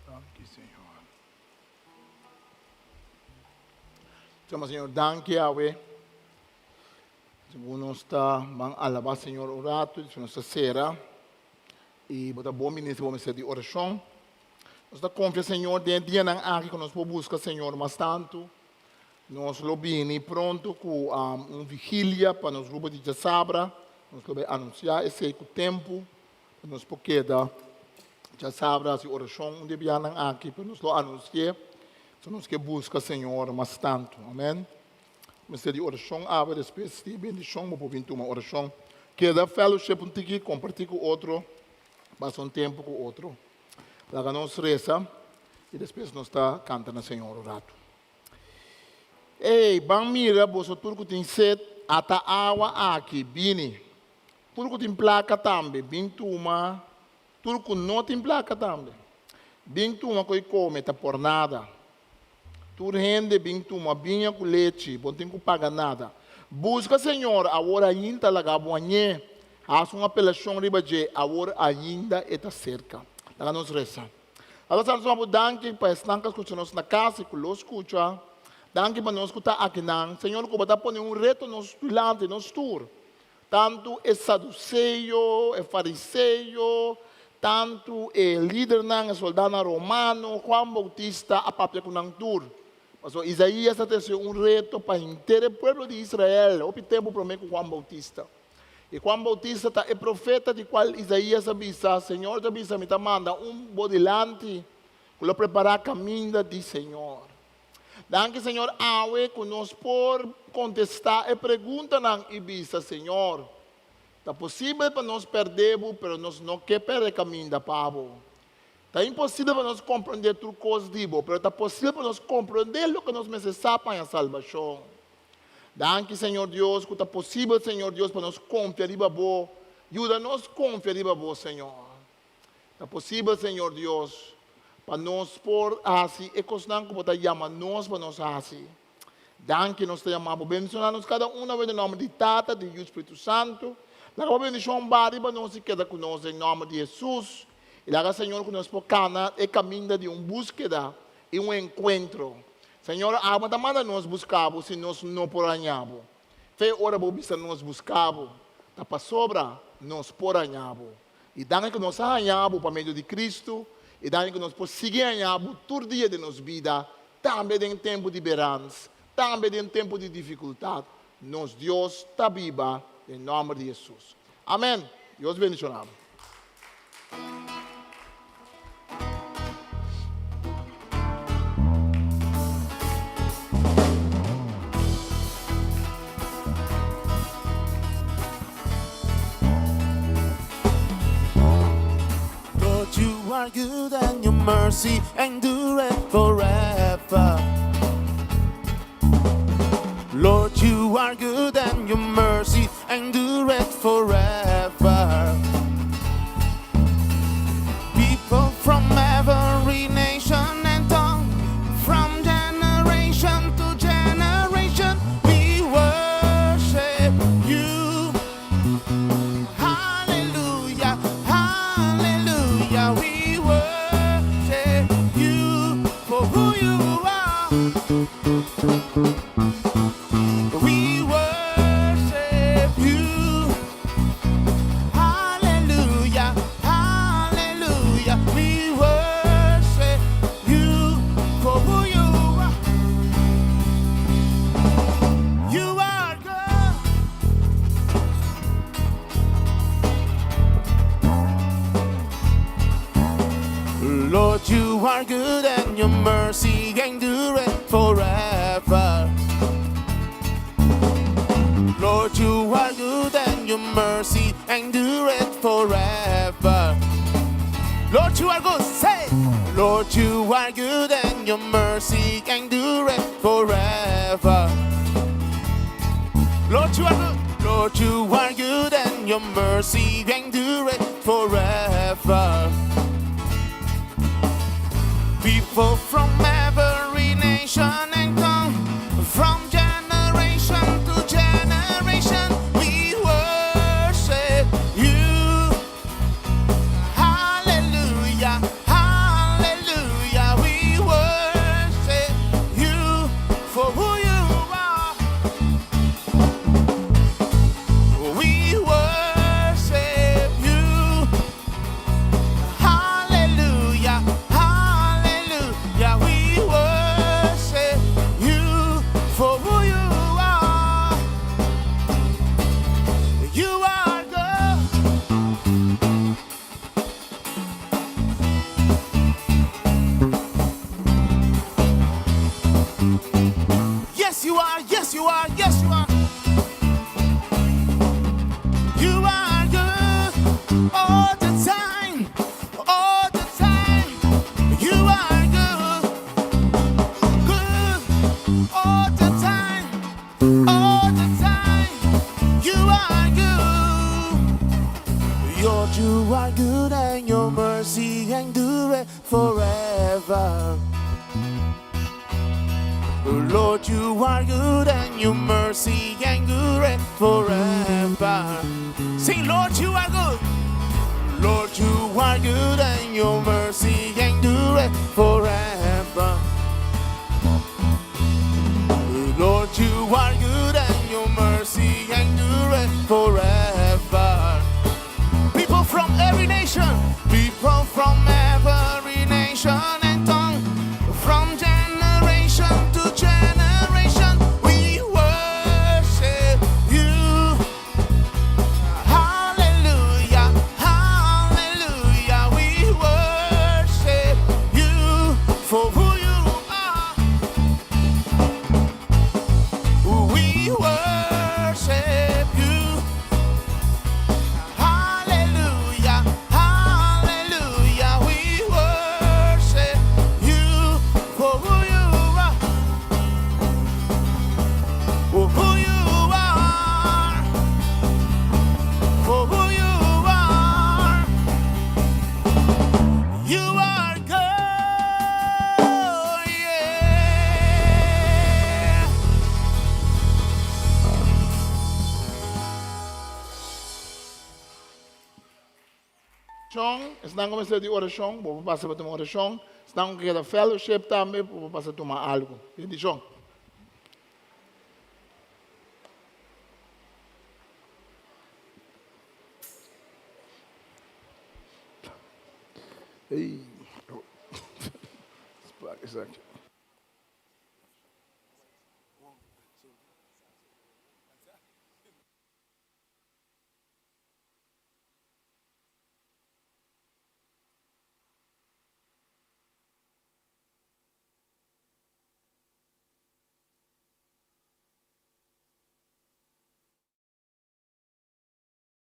Danki Señor. Toma Señor danki awe. Segun nos ta ban alabá Señor un ratu, si nos ta sera i bo ta bon bini si bo mester di orashon. Nos ta konfia Señor den e dianan aki ku nos por buska Señor mas tantu. Nos lo bini pronto ku un vigilia pa nos grupo di djasabra. Nos lo bai anunsiá esei ku tempu pa nos por keda Djasabra hasi orashon un di e bianan aki, pero nos lo anunsi'é, so nos ke buska Señor mas tantu. Amen. Mester di orashon awe, despues di e bendishon bo por bin tuma orashon. Keda fellowship un tiki, kompartí ku otro, pasa un tempu ku otro. Laga nos resa i despues nos ta kanta na Señor un ratu. Ey, ban mira boso tur ku tin set, ata awa aki, bini. Tur ku tin plaka tambe, bin tuma. Tur ku no tin plaka tambe, bin tuma ku e kome, ta por nada. Tur hende bin tuma biña ku lechi, bo no tin ku paga nada. Buska Señor awor ainda laga bo hañ'é, hasi un apelashon riba dje awor ainda e ta serka. Laga nos resa. Tata Santu nos bo danki pa esnan ku a skucha nos na kas i ku lo skucha. Danki pa nos ku ta akinan. Señor ku bo ta pone un reto nos dilanti, nos tur. Tantu e saduseo, e fariseo, tantu e lidernan, e soldánan romano, Juan Boutista a papia ku nan tur. Pasobra Isaías a trese un reto pa henter e pueblo di Israel hopi tempu promé ku Juan Boutista. I Juan Boutista ta e profeta di kual Isaías a bisa, Señor ta bisa, Mi ta manda un bo dilanti ku lo prepará kaminda di Señor. Danki Señor awe ku nos por kontestá e preguntanan i bisa, Señor, ta posibel pa nos pèrdè bo, pero nos no ke pèrdè kaminda pa bo. Ta imposibel pa nos komprondé tur kos di bo, pero ta posibel pa nos komprondé loke nos mester sa pa haña salbashon. Danki Señor Dios ku ta posibel Señor Dios pa nos konfia riba bo. Yuda nos konfia riba bo Señor. Ta posibel, Señor Dios, pa nos por hasi e kosnan ku Bo ta yama nos pa nos hasi. Danki nos ta yama Bo. Bendishoná nos kada un awe den nòmber di Tata, di Yu, Spiritu Santu. Laga Bo bendishon ba riba nos i keda ku nos den nòmber di Hesus. I laga, Señor, ku nos por kana e kaminda di un búskeda i un enkuentro. Señor, abo ta manda nos buska Bo si nos no por haña Bo. Fe ora Bo bisa nos buska Bo, ta pasobra nos por haña Bo. I danki ku nos a haña bo pa medio di Kristu. I danki ku nos por sigui haña bo tur dia den nos bida, tambe den tempu di berans, tambe den tempu di difikultat. Nos Dios ta biba, den nòmber di Hesus. Amèn. Dios bendishoná bo. Lord, you are good and your mercy endureth forever. Lord, you are good and your mercy endureth forever. People from every nation and tongue, from generation to generation, we worship you. Hallelujah, hallelujah, we worship you for who you are. We worship you. Hallelujah, hallelujah, we worship you for who you are. You are good. Lord, you are good and your mercy endureth forever. Lord, you are good and your mercy endureth forever. Lord, you are good. Say, Lord, you are good and your mercy endureth forever. Lord, you are good. Lord, you are good and your mercy endureth forever. People from every nation and tongue, from generation to generation, we worship you. Hallelujah, hallelujah, we worship you for who you are. We worship you. Hallelujah, hallelujah, we worship you for who you are. You are good. Yes, you are, yes, you are, yes, you are. You are good all the time, all the time. You are good, good all the time, all the time. You are good. Lord, you are good and your mercy endureth forever. Lord, you are good and your mercy endureth forever. Sing, Lord, you are good. Lord, you are good and your mercy endureth forever. Lord, you are good and your mercy endureth forever. People from every nation, people from every nation and tongue, from generation to generation, we worship you. Hallelujah, hallelujah, we worship you for who you are. We worship you. Hallelujah, hallelujah, we worship you for who you are. For who you are. For who you are. You are good, yeah. Shon, esnan ku mester di orashon, bo por pasa pa tuma orashon. Esnan ku keda fellowship tambe, bo por pasa tuma algu. Bendishon. Ey. Esaki.